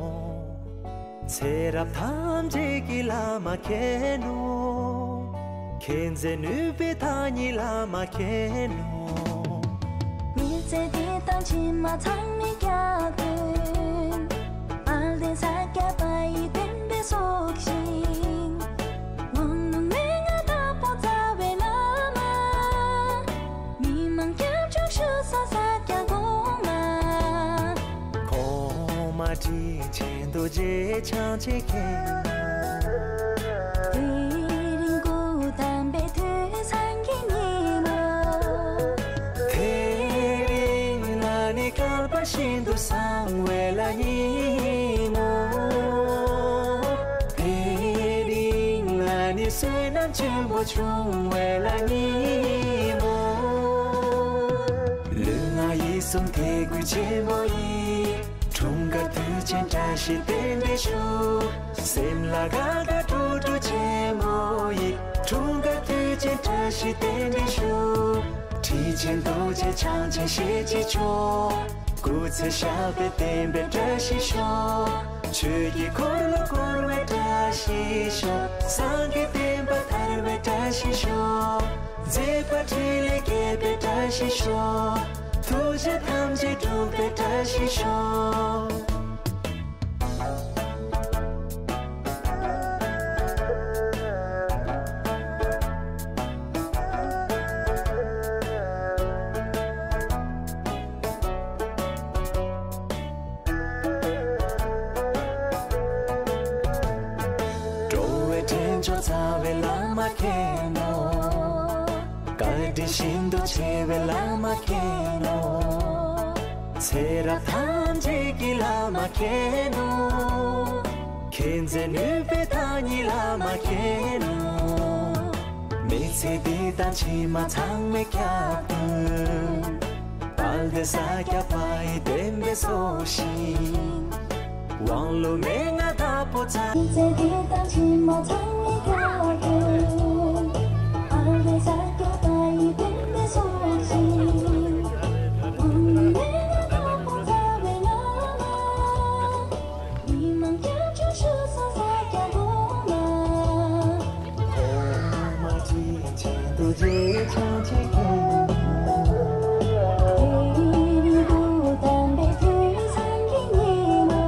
ཚེ་རབས་ཐམས་ཅད་ཀྱི་བླ་མ་མཁྱེན་ནོ། མཁྱེན་བརྩེ་ནུས་པའི་བདག་ཉིད་བླ་མ་མཁྱེན་ནོ། མི་ཚེ་འདི་དང་ཕྱི་མ་ཚང་མའི་སྐྱབས་མགོན། དཔལ་ལྡན་ས་སྐྱ་པ་ཡི་བསྟན་པའི་སྲོག་ཤིང་། དབང་ལུང་མན་ངག་བདག་པོ་རྩ་བའི་བླ་མ། མི་མང་སྐྱབས་མཆོག་ཞུ་ས་ས་སྐྱ་གོང་མ། གོང་མ་ཁྲི་ཆེན་རྡོ་རྗེ་འཆང་ཆེ་མཁྱེན་ནོ། དེ་རིང་སྐུ་བལྟམས་པའི་དུས་བཟང་གི་ཉིན་མོ། དེ་རིང་ང་ནི་སྐལ་པ་ཤིན་ཏུ་བཟང་བའི་ལ་ཉིན་མོ། དེ་རིང་ང་ནི་བསོད་ནམས་ཆེན་པོ་བྱུང་བའི་ལ་ཉིན་མོ། ལུས་ངག་ཡིད་གསུམ་དད་གུས་ཆེན་པོ་ཡིས། འཁྲུངས་སྐར་དུས་ཆེན་བཀྲ་ཤིས་རྟེན་འབྲེལ་ཞུ། སེམས་ལ་དགའ་དགའ་སྤྲོ་སྤྲོ་ཆེན་མོ་ཡིས། འཁྲུངས་སྐར་དུས་ཆེན་བཀྲ་ཤིས་རྟེན་འབྲེལ་ཞུ། ཁྲི་ཆེན་རྡོ་རྗེ་འཆང་ཆེན་ཞལ་གཅིག་མཆོག་སྐུ་ཚེ་ཞབས་པད་བརྟན་པའི་བཀྲ་ཤིས་ཤོག་ཆོས་ཀྱི་འཁོར་ལོ་བསྐོར་བའི་བཀྲ་ཤིས་ཤོག་སངས་རྒྱས་བསྟན་པ་དར་བའི་བཀྲ་ཤིས་ཤོག་མཛད་པ་འཕྲིན་ལས་རྒྱས་པའི་བཀྲ་ཤིས་ཤོག་ཐུགས་བཞེད་ཐམས་ཅད་འགྲུབ་པའི་བཀྲ་ཤིས་ཤོག་འགྲོ་བའི་འདྲེན་མཆོག་རྩ་བའི་བླ་མ་མཁྱེན་ནོ། བཀའ་དྲིན་ཤིན་ཏུ་ཆེ་བའི་བླ་མ་མཁྱེན་ནོ། ཚེ་རབས་ཐམས་ཅད་ཀྱི་བླ་མ་མཁྱེན་ནོ། མཁྱེན་བརྩེ་ནུས་པའི་བདག་ཉིད་བླ་མ་མཁྱེན་ནོ། མི་ཚེ་འདི་དང་ཕྱི་མ་ཚང་མའི་སྐྱབས་མགོན། དཔལ་ལྡན་ས་སྐྱ་པ་ཡི་བསྟན་པའི་སྲོག་ཤིང་། དབང་ལུང་མན་ངག་བདག་པོ་ཚང་། མི་ཚེ་འདི་དང་ཕྱི་མ་ཚང་མའི་སྐྱབས་མགོན། དཔལ་ལྡན་ས་སྐྱ་པ་ཡི་བསྟན་པའི་སྲོག་ཤིང་། དབང་ལུང་མན་ངག་བདག་པོ་ཚང་མའི་བླ་མ། མི་མང་སྐྱབས་མཆོག་ཞུ་ས་ས་སྐྱ་གོང་མ། གོང་མ་ཁྲི་ཆེན་རྡོ་རྗེ་འཆང་ཆེ་མཁྱེན་ནོ། དེ་རིང་སྐུ་བལྟམས་པའི་དུས་བཟང་གི་ཉིན་མོ།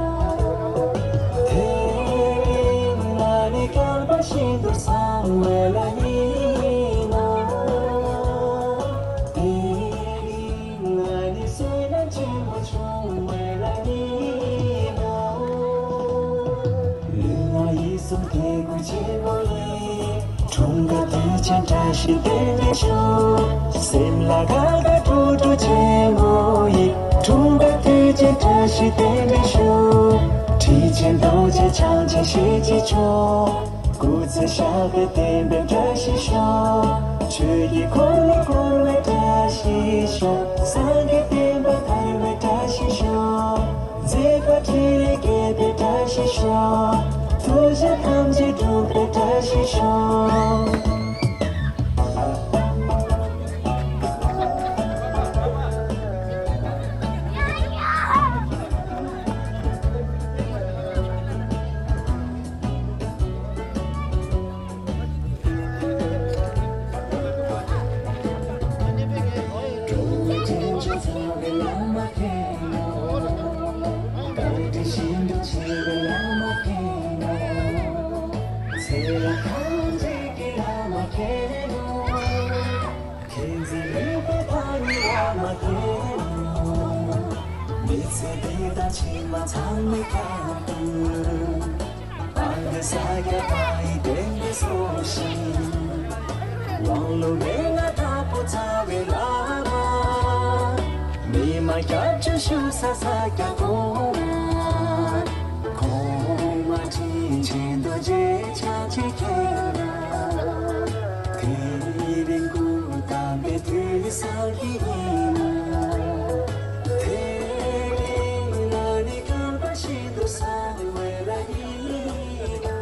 དེ་རིང་ང་ནི་སྐལ་པ་ཤིན་ཏུ་བཟང་བའི་ལ་ཉིན་མོ། དེ་རིང་ང་ནི་བསོད་ནམས་ཆེན་པོ་བྱུང་བའི་ལ་ཉིན་མོ། ལུས་ངག་ཡིད་གསུམ་དད་གུས་ཆེན་པོ་ཡིས། འཁྲུངས་སྐར་དུས་ཆེན་བཀྲ་ཤིས་རྟེན་འབྲེལ་ཞུ། སེམས་ལ་དགའ་དགའ་སྤྲོ་སྤྲོ་ཆེན་པོ་ཡིས། འཁྲུངས་སྐར་དུས་ཆེན་བཀྲ་ཤིས་རྟེན་འབྲེལ་ཞུ། ཁྲི་ཆེན་རྡོ་རྗེ་འཆང་ཆེན་ཞལ་གཅིག་མཆོག་སྐུ་ཚེ་ཞབས་པད་བརྟན་པའི་བཀྲ་ཤིས་ཤོག་ཆོས་ཀྱི་འཁོར་ལོ་བསྐོར་བའི་བཀྲ་ཤིས་ཤོག་སངས་རྒྱས་བསྟན་པ་དར་བའི་བཀྲ་ཤིས་ཤོག་མཛད་པ་འཕྲིན་ལས་རྒྱས་པའི་བཀྲ་ཤིས་ཤོག་ཐུགས་བཞེད་ཐམས་ཅད་འགྲུབ་པའི་བཀྲ་ཤིས་ཤོག་མི་ཚེ་འདི་དང་ཕྱི་མ་ཚང་མའི་སྐྱབས་མགོན། དཔལ་ལྡན་ས་སྐྱ་པ་ཡི་བསྟན་པའི་སྲོག་ཤིང་། དབང་ལུང་མན་ངག་དྭགས་པོ་རྩ་བའི་བླ་མ། མི་མང་སྐྱབས་བཅོལ་ཞུ་ས་ས་སྐྱ་གོང་མ། གོང་མ་དྲིན་ཆེན་རྡོ་རྗེ་འཆང་ཆེན་ཁྱེད་རང་། དེ་རིང་སྐུ་བལྟམས་པའི་དུས་བཟང་འདི་ཡིན་ན། དེ་རིང་ལ་ནི་སྐལ་པ་ཤིན་ཏུ་བཟང་བའི་ལ་ཡིན་ན།